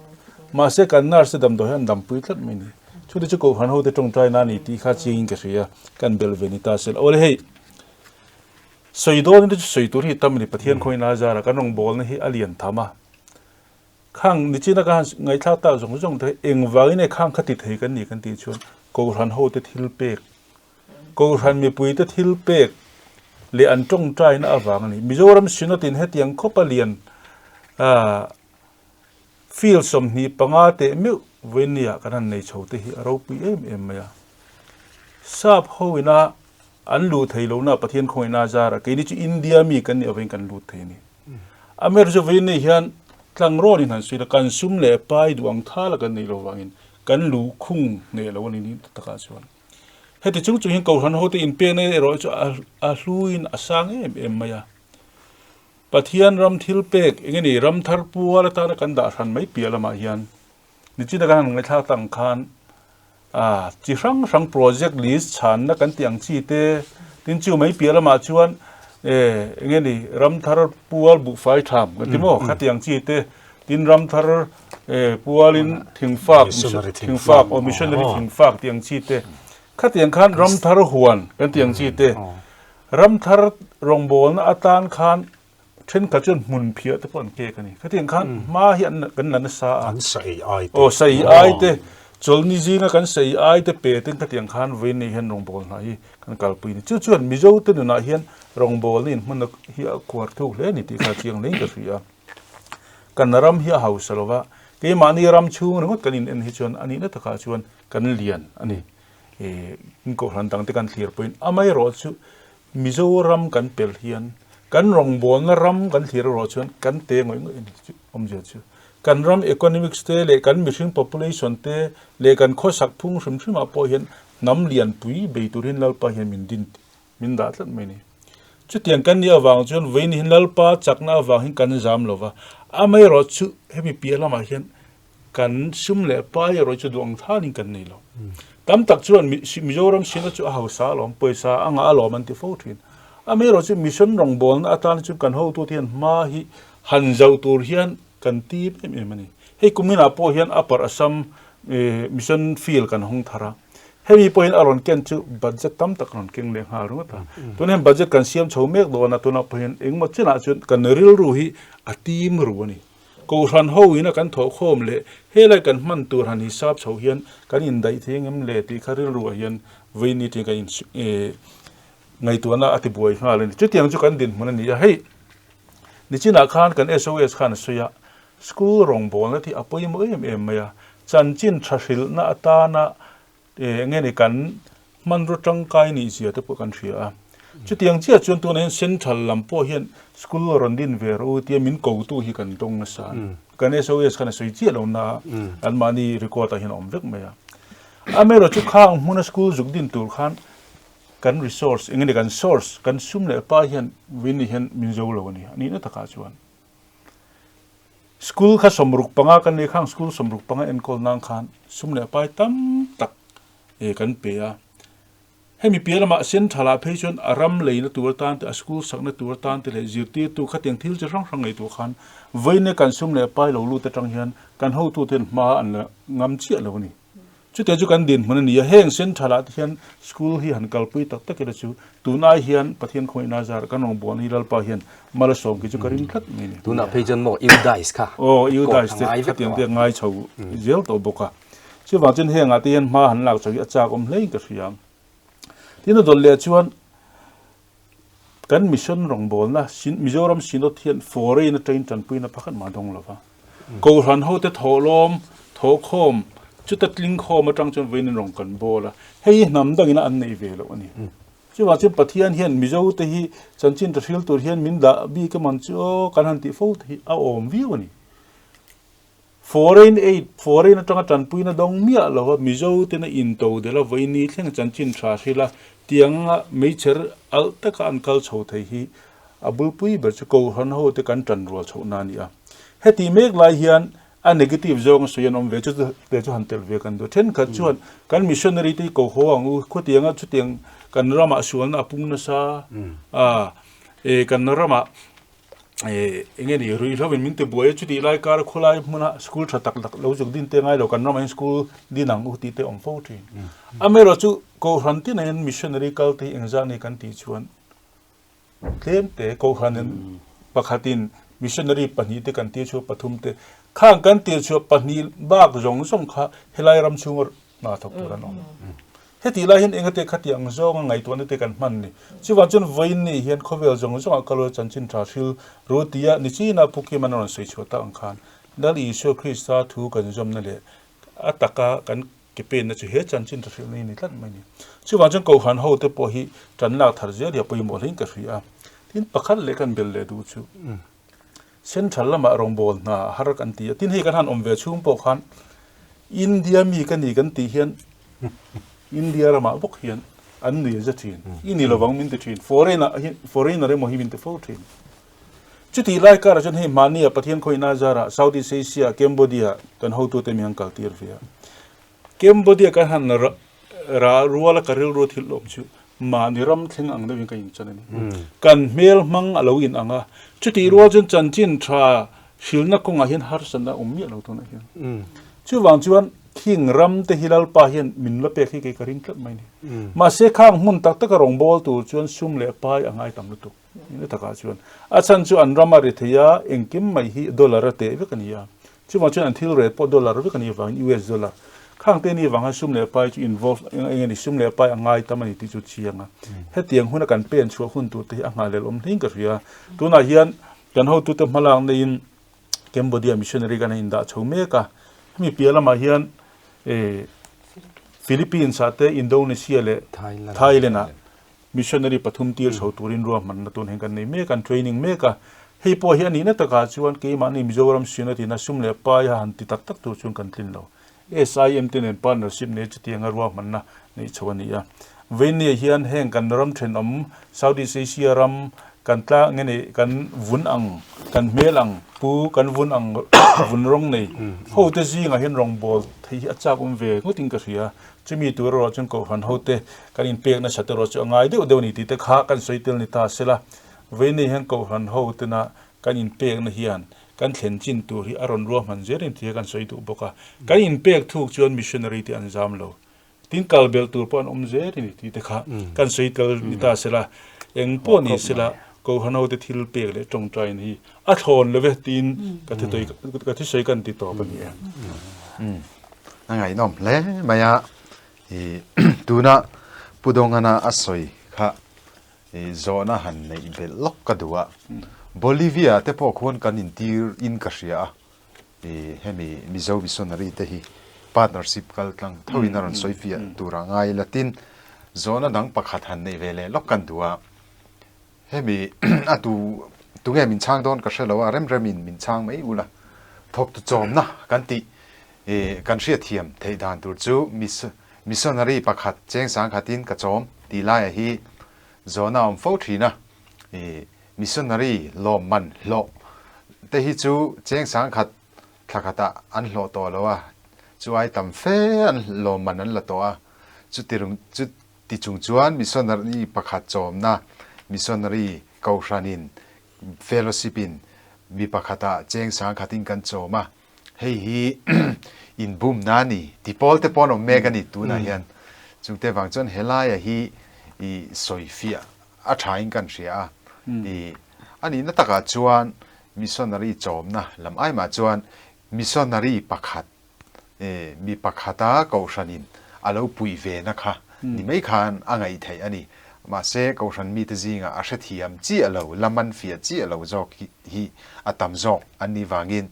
Mahse kan nurse te damdawi hi an dampui tlat mai ni. Chute chu Kohhran hote tawngtai na ni tih kha chiangin ka hria, kan belh ve ni ta sel. Awle hei, sawi dawn te chu sawi tur hi tam a ni, Pathian khawina zara kan rawngbawlna hi a lian tham a. Khang nichina ka han ngaihthlak tak zawng zawng te engvangin nge khang kha ti thei kan ni kan tih chuan Kohhran hote thil pek, Kohhran mipuite thil pek leh an tawngtaina avang a ni. Mizoram Synod in hetiang khawpa lian ah Field 25 teh meuh vawinia kan han nei chho te hi a ropui em em mai a. Sap ho ina an luh thei lohna Pathian khawngaihna zara keini chu India mi kan nih avangin kan lut thei a ni. Amer chu vawiin hian tlangrawn in han sawi la kan sum leh pai duh ang thala kan neih loh vangin kan luh khung hneh lo a ni ni takah chuan. Heti chung chung hian Kohhran hote inpekna erawh chu a hluin a sang em em mai a. Pathian ram thil pek eng nge ram thar pual atana kan dah hran mai piah lamah hian nichina kan han ngaihthlak tak ang khan ah chi hrang hrang project list chhanna kan tih ang chi te tin chu mai piah lamah chuan eh eng nge ni ram thar pual buhfai tham kan ti maw khati ang chi te tin ram thar eh pualin thingfak thingfak aw missionary thingfak tih ang chi te khatiang khan ram thar huan kan tih ang chi te Ramthar rawngbawlna atan khan thenkhat chuan hmun phiah te pawh an kek a ni. Khatiang khan hma hi an kan la nasa a. An saei ai te. Aw saei ai te, chawlni zinga kan saei ai te pe ten khatiang khan vawiin hian rawngbawlna hi kan kalpui a ni. Chu chuan Mizo te nunah hian rawngbawlna inhmanna hi a kuar thuk hle a ni tih kha chiang hlein ka hria. Kan ram hi a hausa lo va, keimahni ram chhung ringawt kan in en hi chuan a nihna takah chuan kan lian a ni. In kohhran dangte kan thlir pawhin amaherawh chu Mizoram kan pel hian kan rawngbawlna ram kan thlir erawh chuan kan te ngawih ngawih a ni chu awmzia chu. Kan ram economics te leh kan mihring population te leh kan khawsak phung hrim hrimah pawh hian hnam lianpui bei turin Lalpa hian min din min dah tlat mai a ni. Chutiang kan nih avang chuan vawiin hi Lalpa chakna avang hian kan zam lova, amaherawh chu hemi piah lamah hian Kan sum leh pai erawh chu duh ang thanin kan nei lo. Tam tak chuan Mizoram sina chu a hausa alawm, pawisa a ngah alawm an ti fo thin. Amaherawh chu mission rawngbawlna atan chuan kan hotute hian hma hi han zauh tur hian kan tim em em a ni. Hei kuminah pawh hian Upper Assam mission field kan hawng thar a. Hemi pawhin a rawn ken chu budget tam tak a rawn keng leh nghal ringawt a. Tunah hian budget kan siam chho mek dawn a, tunah pawh hian engemaw chinah chuan kan rilru hi a tim ru a ni. Kohhran ho ina kan thawhkhawm leh helai kan hman tur han hisap chho hian kan indaih thei engem le tih kha rilruah hian vawiin tiin kan in ngaihtuahna a ti buai nghal a ni. Chutiang chu kan dinhmun a ni a, hei nichinah khan kan SOS khan a sawi a, school rawngbawlna hi a pawimawh em em mai a, chanchin tha hrilhna atana Eng nge ni kan hmanraw tangkai nih zia te pawh kan hria a. Chutiang chiah chuan tunah hian central lam pawh hian school rawn din ve rawh u tia min kotu hi kan tawng nasa a. Kan SOS khan a sawi chiah lo na a, anmahni record ah hian a awm vek mai a. Amaherawh chu khang hmuna school zuk din tur khan kan resource, eng nge ni kan source, kan sum leh pa hian vini hian min zo lo a ni, a nihna takah chuan. School kha 65 kan nei khang school 65 enkawl nan khan sum leh pai tam tak eh kan pe a. Hemi piah lamah central ah phei chuan a ram leina tur atan te a school sakna tur atan te leh zirtirtu khatiang thil chi hrang hrang ngaihtuah khan vawiin kan sum leh pai lo lut atang hian kan hotute hian hma an la ngam chiah lo a ni. Chutiang chu kan dinhmun a ni a, heng central ah te hian school hi han kalpui tak tak ila chu tunai hian Pathian khawngaihna zar kan rawngbawlna hi Lalpa hian mal a sawm khi chu ka ring tlat mai a ni. Tunah phei chuan maw UDISE kha Aw UDISE te khatiang te ngai chho zel tawh bawk a. Chuvang chuan hengah te hian hma han lak chho hi a chak awm hlein ka hria. Tin a dawlh leh chuan kan mission rawngbawlna Mizoram Synod hian foreign atangin tanpuina pakhat mah a dawng lo va. Kohhran hote thawhlawm, thawhkhawm, chuta tlingkhawm atang chuan vawiin rawng kan bawl a, hei hi hnam dangin a an neih ve loh a ni. Chuvang chuan Pathian hian Mizo te hi chanchin ta hril tur hian min dah bik emawn chu aw kan han tih fo te hi a awm viau a ni. Foreign aid, foreign atanga tanpuina dawng miah lova Mizo tena into delh a vawiini thleng chanchin tha hril a, tianga meichher alh taka an kal chho thei hi a bulpui ber chu Kohhran ho te kan tan rual chhoh na a ni a. Heti mek lai hian a negative zawng a sawi an awm ve chu te chu han telh ve kan duh. Thenkhat chuan kan missionary te hi ko haw ang u, khawtianga chutiang kan ramah sualna a pung nasa a, kan ramah eng nge ni ruihhlo in min ti buai a chutih lai kar khawlai hmuna school tha tak tak lo zuk din te ngai lo kan ramah hian school din ang u tih te awm fo thin. Amaherawh chu Kohhran tin ah hian missionary kal te hi engzah nge kan tih chuan tlem te Kohhran in pakhatin missionary pahnih te kan tir chhuah pathum te khang kan tir chhuah pahnih bak zawng zawng kha helai ram chhunga hna thawk tur an awm. Hetih lai hian engate khati ang zawnga ngaihtuahna te kan hman ni. Chuvang chuan vawiin ni hian khawvel zawng zawngah ka lawi chanchin tha hril ru tia ni china Pu Kim-a'n a rawn sawi chhuah tak ang khan Lal Isua Krista thu kan zawmna leh a taka kan ke penna chu he chanchin tha hrilhna hi ni tlat mai ni. Chuvang chuan Kohhran hote pawh hi tan lak thar zel hi a pawimawh hlein ka hria a. Tin, pakhat leh kan bel leh duh chu Central lamah rawngbâwl hna a har kan ti a, tin hei kan han awm ve chhung pawh khan India mi ka ni kan tih hian India ramah bawk hian an nui a za thin, i ni lovang min ti thin, foreign-ah hi foreigner emaw hi min ti fo thin. Chutih lai karah chuan hei mahnia Pathian khawihna zarah South East Asia, Cambodia kan hotute mi an kaltir ve a. Cambodia kan han ra ruala ka rilru thil awm chu mahni ram thleng ang deuhin ka inchan a ni. Kan hmel hmang a lo in ang a, chutih rual chuan chanchin tha hrilna kawngah hian harsatna a awm miah lo tunah hian. Chuvang chuan khing ram te hi Lalpa hian min la pek hi kei ka ring tlat mai a ni. Mahse khang hmun tak taka rawngbâwl tur chuan sum leh pai a ngai tam lutuk. Nihna takah chuan a chhan chu an ram a ri thei a, engkim mai hi dollar a teh vek a ni a. Chuvang chuan an thil rel pawh dollar vek a nih avangin US dollar khang te ni avang hian sum leh pai chu involve eng eng a ni sum leh pai a ngai tam a ni tih chu chiang a. Hetiang huna kan pen chhuah hun tur te hi a nghahhlelh awm hlein ka hria. Tunah hian kan hotute hmalak neiin Cambodia missionary kan han indah chho mek a. Hemi piah lamah hian Philippines ah te Indonesia leh Thailand ah Missionary pathum tir chho turin ruahmanna tun hian kan nei mek a, an training mek a. Hei pawh hi a nihna takah chuan keimahni Mizoram Synod ina sum leh pai a han ti tak tak tur chuan kan tlin lo. SIM te nen partnership nei chutianga ruahmanna neih chho a ni a. Veinia hian heng kan ram thenawm Southeast Asia ram kan tla nge nei kan vun ang, kan hmel ang, pu kan vun ang vun rawng nei ho te zingah hian rawngbâwl thei hi a chak awm ve ngawtin ka hria. Chumi tur erawh chuan Kohhran hote kan inpek nasat erawh chu a ngai deuh deuh a ni tih te kha kan sawi tel ni ta se la. Veinei hian Kohhran hotena kan inpekna hian kan thlen chin tur hi a rawn ruahman zel in tih kha kan sawi duh bawk a. Kan inpek thuk chuan missionary te an zam lo. Tin kal belh tur pawh an awm zel a ni tih te kha kan sawi tel ni ta se la. Eng pawh ni se la Kohhran hote thil pek leh tawngtain hi a thlawn lo ve tiin ka thusawi kan ti tawp a ni e. A ngaihnawm hle mai a, i tuna Pu Dawngana a sawi kha i zawhna han neih belh lawk ka duh a, Bolivia te pawh khuan kan intir in ka hria a, i hemi Mizo missionary te hi partnership kal tlang tho in a rawn sawi fiah tur a ngai la tin zawhna dang pakhat han neih ve leh lawk kan duh a, Hemi a tu tunge min chhang dawn ka hre lo a, rem remin min chhang mai ula. Thawktu chawmna kan tih i kan hriatthiam theih dan tur chu missionary pakhat cheng sangkhatin ka chawm tih laia hi zawhna a awm fo thin a. I missionary lawmman hlawh te hi chu cheng sangkhat thla khatah an hlawh tawh lo a, chu ai tam fe an lawmman an la tawh a, chuti chu Ti chung chuan missionary pakhat chawmna, missionary kohhranin, fellowship-in mi pakhatah cheng sangkhatin kan chawm a, hei hi inbumna a ni ti pawl te pawh an awm mek a ni tunah hian. Chungte vang chuan helaia hi i sawifiah a thain kan hria a, i a nihna takah chuan missionary chawmna lam aimah chuan missionary pakhat mi pakhata kohhranin a lo puih ve na kha. ni mai khan a ngaih theih a ni. Mahse, Kohhran mite zingah a hrethiam chiah lo, la man fiah chiah lo zawk hi a tam zawk an nih vangin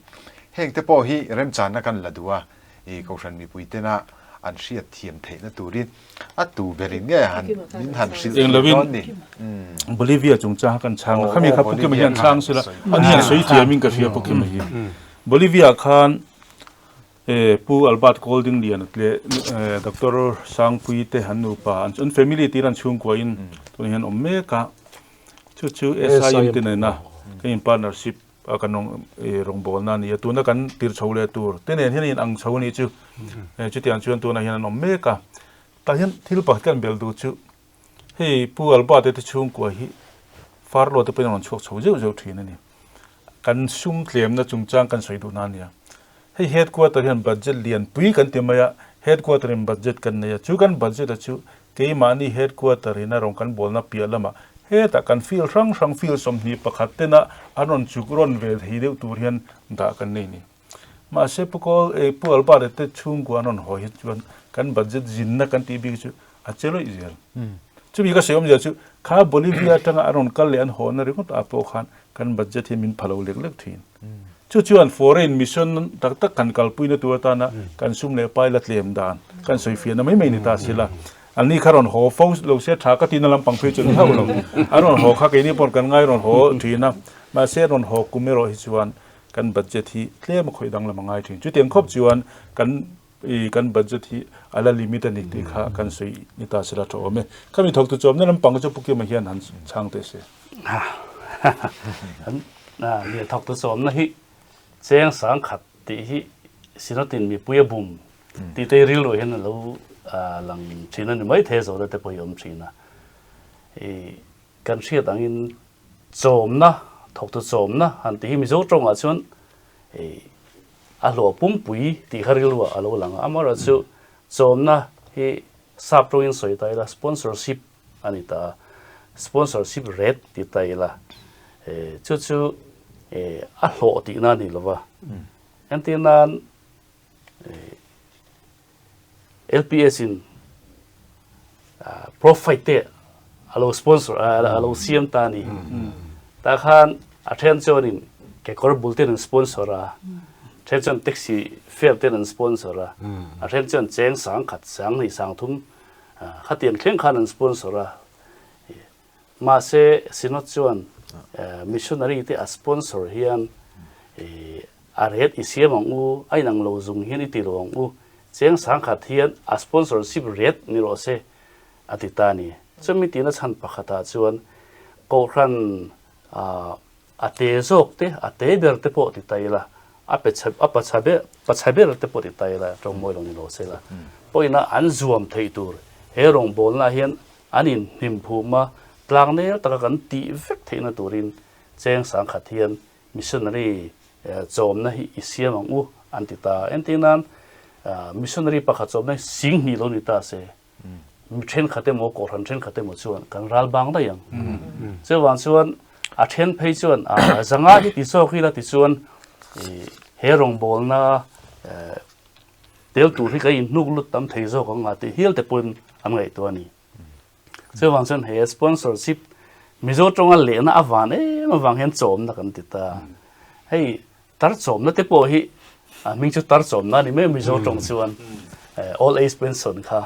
hengte pawh hi remchanna kan la duh a, i Kohhran mipui tena an hriat thiam theihna turin a tu berin nge han min han hrilh Eng thiam lovin dawn ni? Bolivia chungchang kha kan chhang a, Aw, khami aw, kha Pu Kima Bolivia hian kha chhang sela, sawi ani hian sawi thiamin ka hria Pu Kima hi. Bolivia khan E Pu Albert Golding Lian leh Doctor Sangpui te an nupa an family tir an chhungkua in tunah hian awm mek a, chu chu SIM te nena kan in partnership a kan rawn rawngbawlna a ni a, tuna kan tir chho leh tur te nen hian a in ang chho a nih chu, chutiang chuan tunah hian an awm mek a, tah hian thil pakhat kan bel duh chu hei Pu Albert te chhungkua hi Farlo te pawhin an rawn chhuak chho zeuh zeuh thin a ni. Kan sum tlemna chungchang kan sawi duhna a nia. Hei headquarter hian budget lianpui kan ti mai a, headquarter in budget kan nei a, chu kan budget a chu keimahni headquarter in a rawn kan bawlna piah lamah hetah kan field hrang hrang field 21 tena an rawn chuk rawn ve thei deuh tur hian dah kan nei ni. Mahse Pu Kawl eh Pu Albert te chhungkua an rawn hawi hi chuan kan budget zinna kan tih bik chu a che lawih zel. Chumi ka sawi awmzia chu kha Bolivia atanga an rawn kal leh an hawhna ringawt ah pawh khan kan budget hi min pha lo lek lek thin. Chu chuan foreign mission tak tak kan kalpuina tur atana kan sum leh pai la tlem dan kan sawi fiahna mai mai ni ta sila. Anni kha rawn haw fo lo se tha ka tina lampang phei chu ni hauh lo. An rawn haw kha keini pawh kan ngai rawn haw thin a, mahse rawn haw kum erawh hi chuan kan budget hi tlem a khawih danglam a ngai thin. Chutiang khawp chuan kan i kan budget hi a la limit a ni tih kha kan sawi ni ta sela tha awm e. Khami thawktu chuan na lampang chu Pu Kima hian han chhang teh se. Kan nia thawktu sawmna hi cheng sang khat tih hi Synod-in mipui a bum tih te rilru hian a lo lang thin a ni mai thei a zawhna te pawh hi a awm thin a. I kan hriat angin chawmna thawktu chawmna han tih hi Mizo tawngah chuan i a hlawh pumpui tih kha rilruah a lo lang a, amaherawhchu chawmna hi sap tawngin sawi ta ila sponsorship a ni ta a, sponsorship rate ti ta ila chu chu a hlawh tihna a ni lo va, entir nan LPS in profit te a lo sponsor a lo siam ta a ni. Tah khan a then chuanin kekawr bul ten an sponsor a, then chuan taxi fare ten an sponsor a, a then chuan cheng sang khat sang hnih sang thum khatiang thleng khan an sponsor a. Mahse Synod chuan missionary te a sponsor hian A ret i siam ang u, a inang lo zung hian i ti lo ang u, cheng sangkhat hian a sponsorship ret ni rawh se, a ti ta a ni. Chumi tina chhan pakhatah chuan Kohhran a te zawk te, a te ber te pawh ti ta ila, a pe chhe, a pacha ber, pacha ber te pawh ti ta ila, tawngmawi lo ni lo se la, pawhin an zuam theih tur he rawngbawlnaah hian an inhnim phum a, tlangnel taka kan tih vek theihna turin cheng sangkhat hian Missionary chawmna hi i siam ang u an ti ta. Entir nan missionary pakhat chawmna hi sing hnih lo ni ta se, mi thenkhat emaw kohhran thenkhat emaw chuan kan ral bang daih ang. Chuvang chuan a then phei chuan zanga hi ti zawk ila ti chuan he rawngbawlna tel tur hi kan inhnuk lut tam thei zawk ang a tih hial te pawhin an ngaihtuah a ni. Chuvang chuan he sponsorship Mizo tawnga lehna a van em avang hian chawmna kan ti ta. Hei tar chawmna te pawh hi a hming chu tar chawmna a ni mai Mizo tawng chuan old age pension kha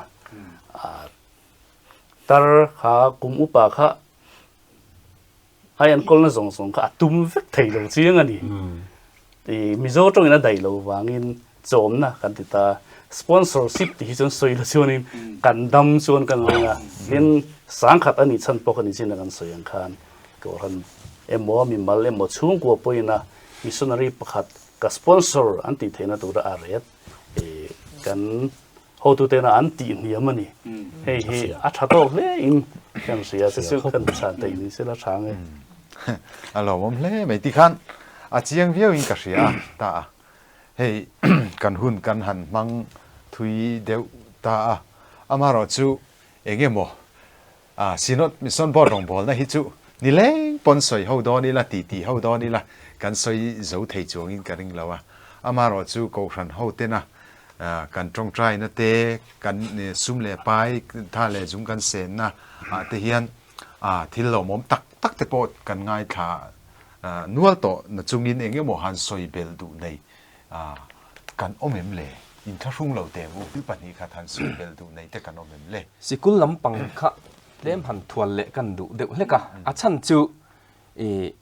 tar kha kum upa kha a enkawlna zawng zawng kha a tum vek thei lo chiang a ni. Ti Mizo tawngin a daih lo vangin chawmna kan ti ta. Sponsorship tih hi chuan sawi la chuanin kan dam chuan kan ring a. Tin, sangkhat a nih chhan pawh kha nichin a kan sawi ang khan Kohhran emaw mimal emaw chhungkua pawhin a missionary pakhat ka sponsor an tih theihna tura a ret kan Hotutena an tih hniam a ni. Hei hi a tha tawk hle in kan hria che chu kan chhan thei ni sela tha nge. A lawmawm hle mai ti khan a chiang viau in ka hria a ta a. Hei kan hun kan han hmang thui deuh ta a. Amaherawh chu eng emaw a Synod Mission Board rawngbawlna hi chu nileng pawn sawi ho dawn ila ti ti ho dawn ila kan sawi zo thei chuangin ka ring lo a. Amaherawh chu Kohhran hotena. Kan tawngtaina te, kan sum leh pai tha leh zung kan senna ah te hian thil lawmawm tak tak te pawh kan ngaithla nual tawh na chungin eng emaw han sawi belh duh nei kan awm em le? Inthlahrung lo teh u, thil 2 khat han sawi belh duh nei te kan awm em le? Sikul lampang kha tlem han thual leh kan duh deuh hlek a, a chhan chu ih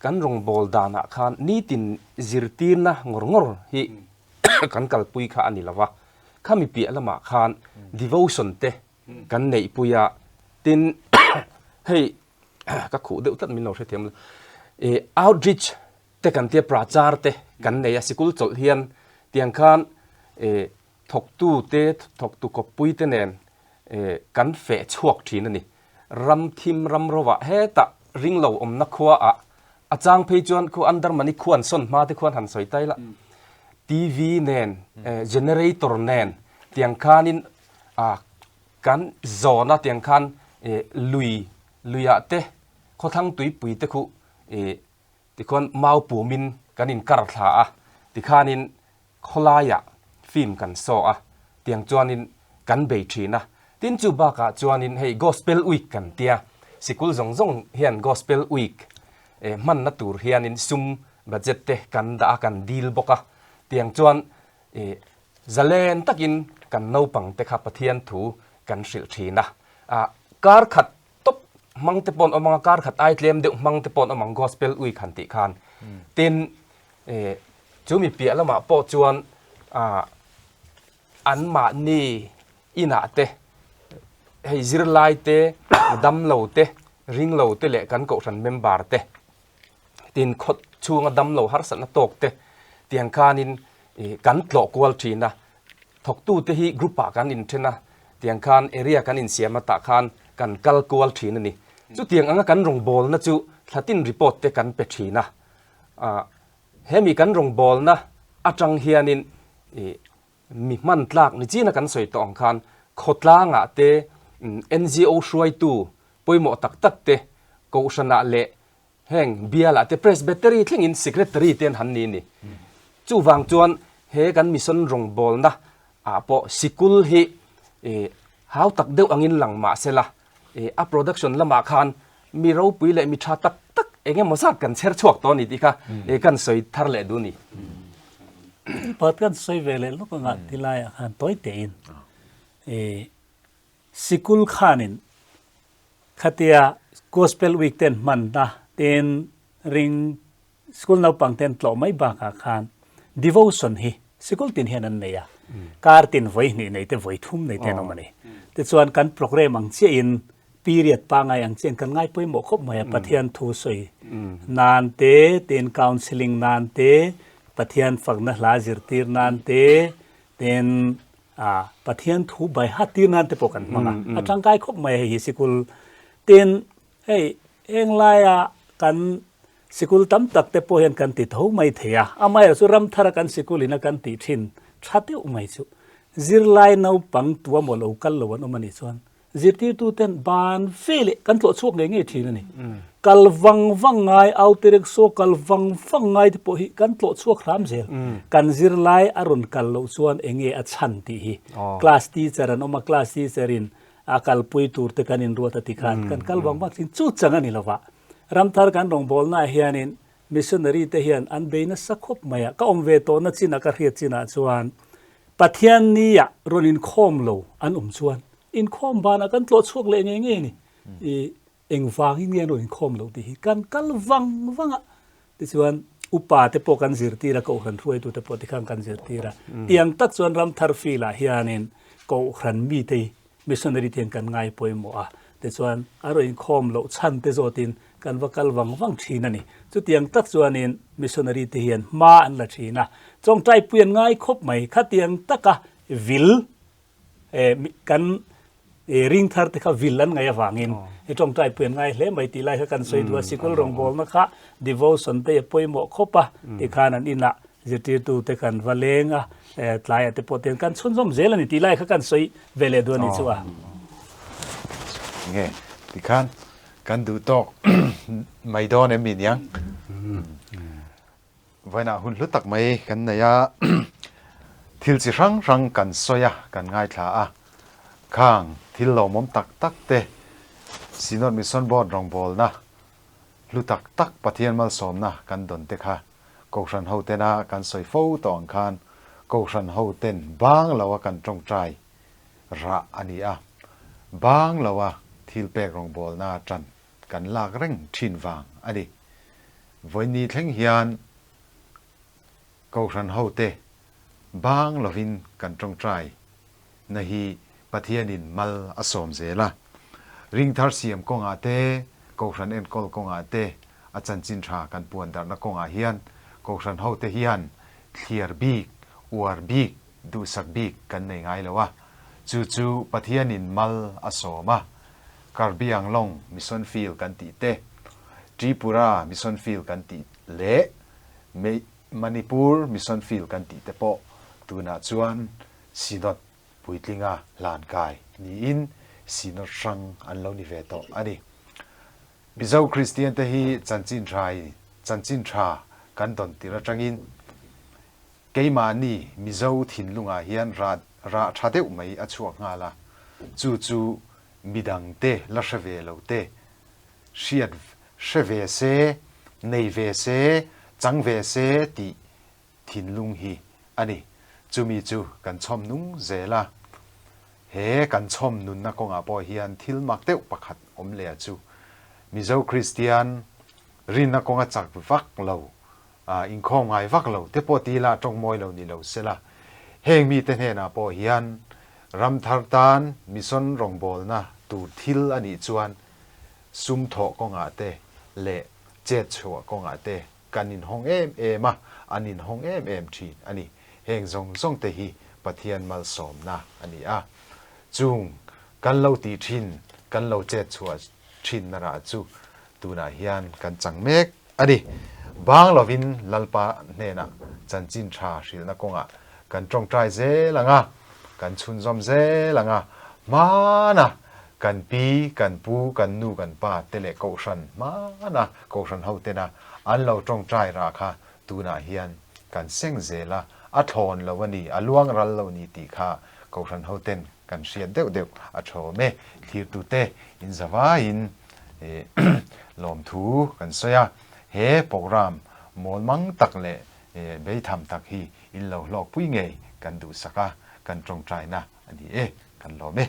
kan rawngbâwl danah khan nitin zirtirna ngawr ngawr hi kan kalpui kha a ni lo va, khami piah lamah khan devotion te kan neihpui a, tin hei ka khuh deuh tlat min lo hrethiam lo, ih outreach te kan tia prachar te kan nei a, sikul chawlh hian tiang khan ih thawktu te thawktu kawppui te nen ih kan feh chhuak thin a ni. Ram thim ram rovah hetah ring lo awmna khua ah a chang phei chuan khu Andarmani khuan sawn hma te khuan han sawi tai la. TV nen generator nen tiang khanin ah kan zawn a tiang khan ih lui luiah te khawthlang tuipui te khu ih tikhuan mau pumin kan inkar thla a tikhanin Khawlaiah film kan saw a, tiang chuanin kan bei thin a. Tin chu bakah chuanin hei Gospel Week kan tia, sikul zawng zawng hian Gospel Week hmanna tur hianin sum budget te kan dah a, kan dil bawk a. Tiang chuan zalen takin kan naupang te kha Pathian thu kan hrilh thin a. Kar khat tawp hmang te pawh an awm ang a, kar khat ai tlem deuh hmang te pawh an awm ang Gospel Week han tih khan. Tin Chu mi piah lamah pawh chuan anmahni inah te, hei zirlai te, damlo te, ringlo te leh kan kohhran member te tin khaw chhunga damlo harsatna tawk te tiang khanin kan tlawh kual thin a. Thawktute hi group ah kan inthen a, tiang khan area kan insiam a tah khan kan kal kual thin a ni. Chutiang anga kan rawngbawlna chu thlatin report te kan pe thin a. Hemi kan rawngbawlna atang hianin ih mi hman tlak ni china kan sawi tawh ang khan khawtlangah te NGO hruaitu pawimawh tak tak te kohhranah leh heng bialah te presbytery thlengin secretary te an han ni a ni. Chuvang chuan he kan mission rawngbawlna ah pawh sikul hi ih hau tak deuh angin lang mah sela ih a production lamah khan Mi ropui leh mi tha tak tak eng emaw zat kan chher chhuak tawh a ni tih kha kan sawi thar leh duh a ni. Thilphat kan sawi ve leh lawk anga ti laiah khan tawi tein sikul khanin khatia Gospel Week ten hmanna tin ring School naupang ten tlawh mai bakah khan devotion hi sikul tin hian an nei a, kar tin vawi hnih nei te vawi thum nei te an awm a ni. Tichuan kan programme ang chiahin period pangngai ang chiahin kan ngai pawimawh khawp mai a, Pathian thu sawi nan te, tin counselling nan te, Pathian fakna hla zirtir nan te, tin Pathian thu bai hat tir nan te pawh kan hmang a, a tangkai khawp mai a hei hi sikul tin hei henglaia kan Sikul tam tak te pawh hian kan ti tho mai thei a, amaherawh chu ram thara kan sikul ina kan tih thin tha deuh mai chu zirlai naupang tua maw lo kal lo an awm a nih chuan zirtirtu ten ban ve leh kan tlawh chhuak ngei ngei thin a ni. Kal vang vang ngai, autirek saw kal vang vang ngai te pawh hi kan tlawh chhuak hram zel. Kan zirlai a rawn kal loh chuan eng nge a chhan tih hi class teacher an awm a, class teacher in a kalpui tur te kan inruat a ti khan kan kal vang vang thin chu chang a ni lo va. Ramthar kan rawngbawlnaah hianin missionary te hian an bei nasa khawp mai a, ka awm ve tawhna chinah ka hriat chinah chuan Pathian nia rawn inkhawm lo an awm chuan inkhawm banah kan tlawh chhuak leh ngei ngei a ni. I engvangin nge an rawn inkhawm loh tih hi kan kal vang vang a, tichuan upa te pawh kan zirtir a, kohhran hruaitu te pawh tikhan kan zirtir a, tiang tak chuan Ramthar field ah hianin kohhran mite hi Missionary te hian kan ngai pawimawh a, tichuan a rawn inkhawm loh chhan te zawtin kan va kal vang vang thin a ni. Chutiang tak chuanin missionary te hian hma an la thin a, tawngtai pui an ngai khawp mai. Khatiang taka vil kan ring thar te kha vil an ngaih avangin i tawngtai pui an ngai hle mai tih lai kha kan sawi duh a, sikul rawngbawlna kha devotion te a pawimawh khawp a, tikhan an inah Zirtirtu te kan va leng a, tlaiah te pawh ten kan chhunzawm zel a ni tih lai kha kan sawi ve leh duh a ni chu a. Nge tikhan kan duh tawk mai dawn em mi niang? Vawiinah hun hlu tak mai kan nei a, Thil chi hrang hrang kan sawi a, kan ngaithla a. Khang thil lawmawm tak tak te, Synod Mission Board rawngbawlna hlu tak tak Pathian malsawmna kan dawn te kha Kohhran hotena kan sawi fo tawh ang khan Kohhran hoten bang lo a kan tawngtai rah a ni a, bang lo a thil pek rawngbawlna tan kan lak reng thin vang a ni. Vawiin thleng hian Kohhran hote bang lovin kan tawngtai na hi Pathianin mal a sawm zel a. Ringthar siam kawngah te, Kohhran enkawl kawngah te, a chanchin tha kan puan darhna kawngah hian Kohhran hote hian thliar bik, uar bik, duhsak bik kan nei ngai lo a. Chu chu Pathianin mal a sawm a. Karbi Anglong Mission Field kan tih te, Tripura Mission Field kan tih leh Manipur Mission Field kan tih te pawh tunah chuan Synod puitlinga hlan kai niin Synod hrang an lo ni ve tawh a ni. Mizo Kristian te hi chanchin tha chanchin tha kan dawn tir atangin keimahni Mizo thinlungah hian rah rah tha deuh mai a chhuak nghal a, chu chu midangte la hre ve lo te hriat hre ve se, nei ve se, chang ve se tih thinlung hi a ni. Chumi chu kan chhawm nung zel a. He kan chhawm nunna kawngah pawh hian thil mak deuh pakhat awm leh a chu. Mizo Kristian rinna kawnga chak vak lo, inkhawm ngai vak lo te pawh ti ila tawng mawi lo ni lo sela. Heng mite hnenah pawh hian ram thar tan mission rawngbawlna tur thil a nih chuan sum thawh kawngah te leh chet chhuah kawngah te kan inhawng em em a, an inhawng em em thin a ni. Heng zawng zawng te hi Pathian malsawmna a ni a. Chung kan lo tih thin, kan lo chet chhuah thin na rah chu tunah hian kan chang mek a ni. Bang lovin Lalpa hnenah chanchin tha hrilhna kawngah kan tawngtai zel ang a, kan chhunzawm zel ang a, hmana kan pi, kan pu, kan nu, kan pa te leh kohhran hmana kohhran ho tena an lo tawngtai rah kha tunah hian kan seng zel a, a thlawn lo a ni, a luang ral lo ni tih kha kohhran ho ten kan hriat deuh deuh a thawm e. Thlirtute inzavaiin lawmthu kan sawi a, he programme mawlmang tak leh beitham tak hi in lo hlawkpui ngei kan duhsak a, kan tawngtaina a ni e, kan lawm e.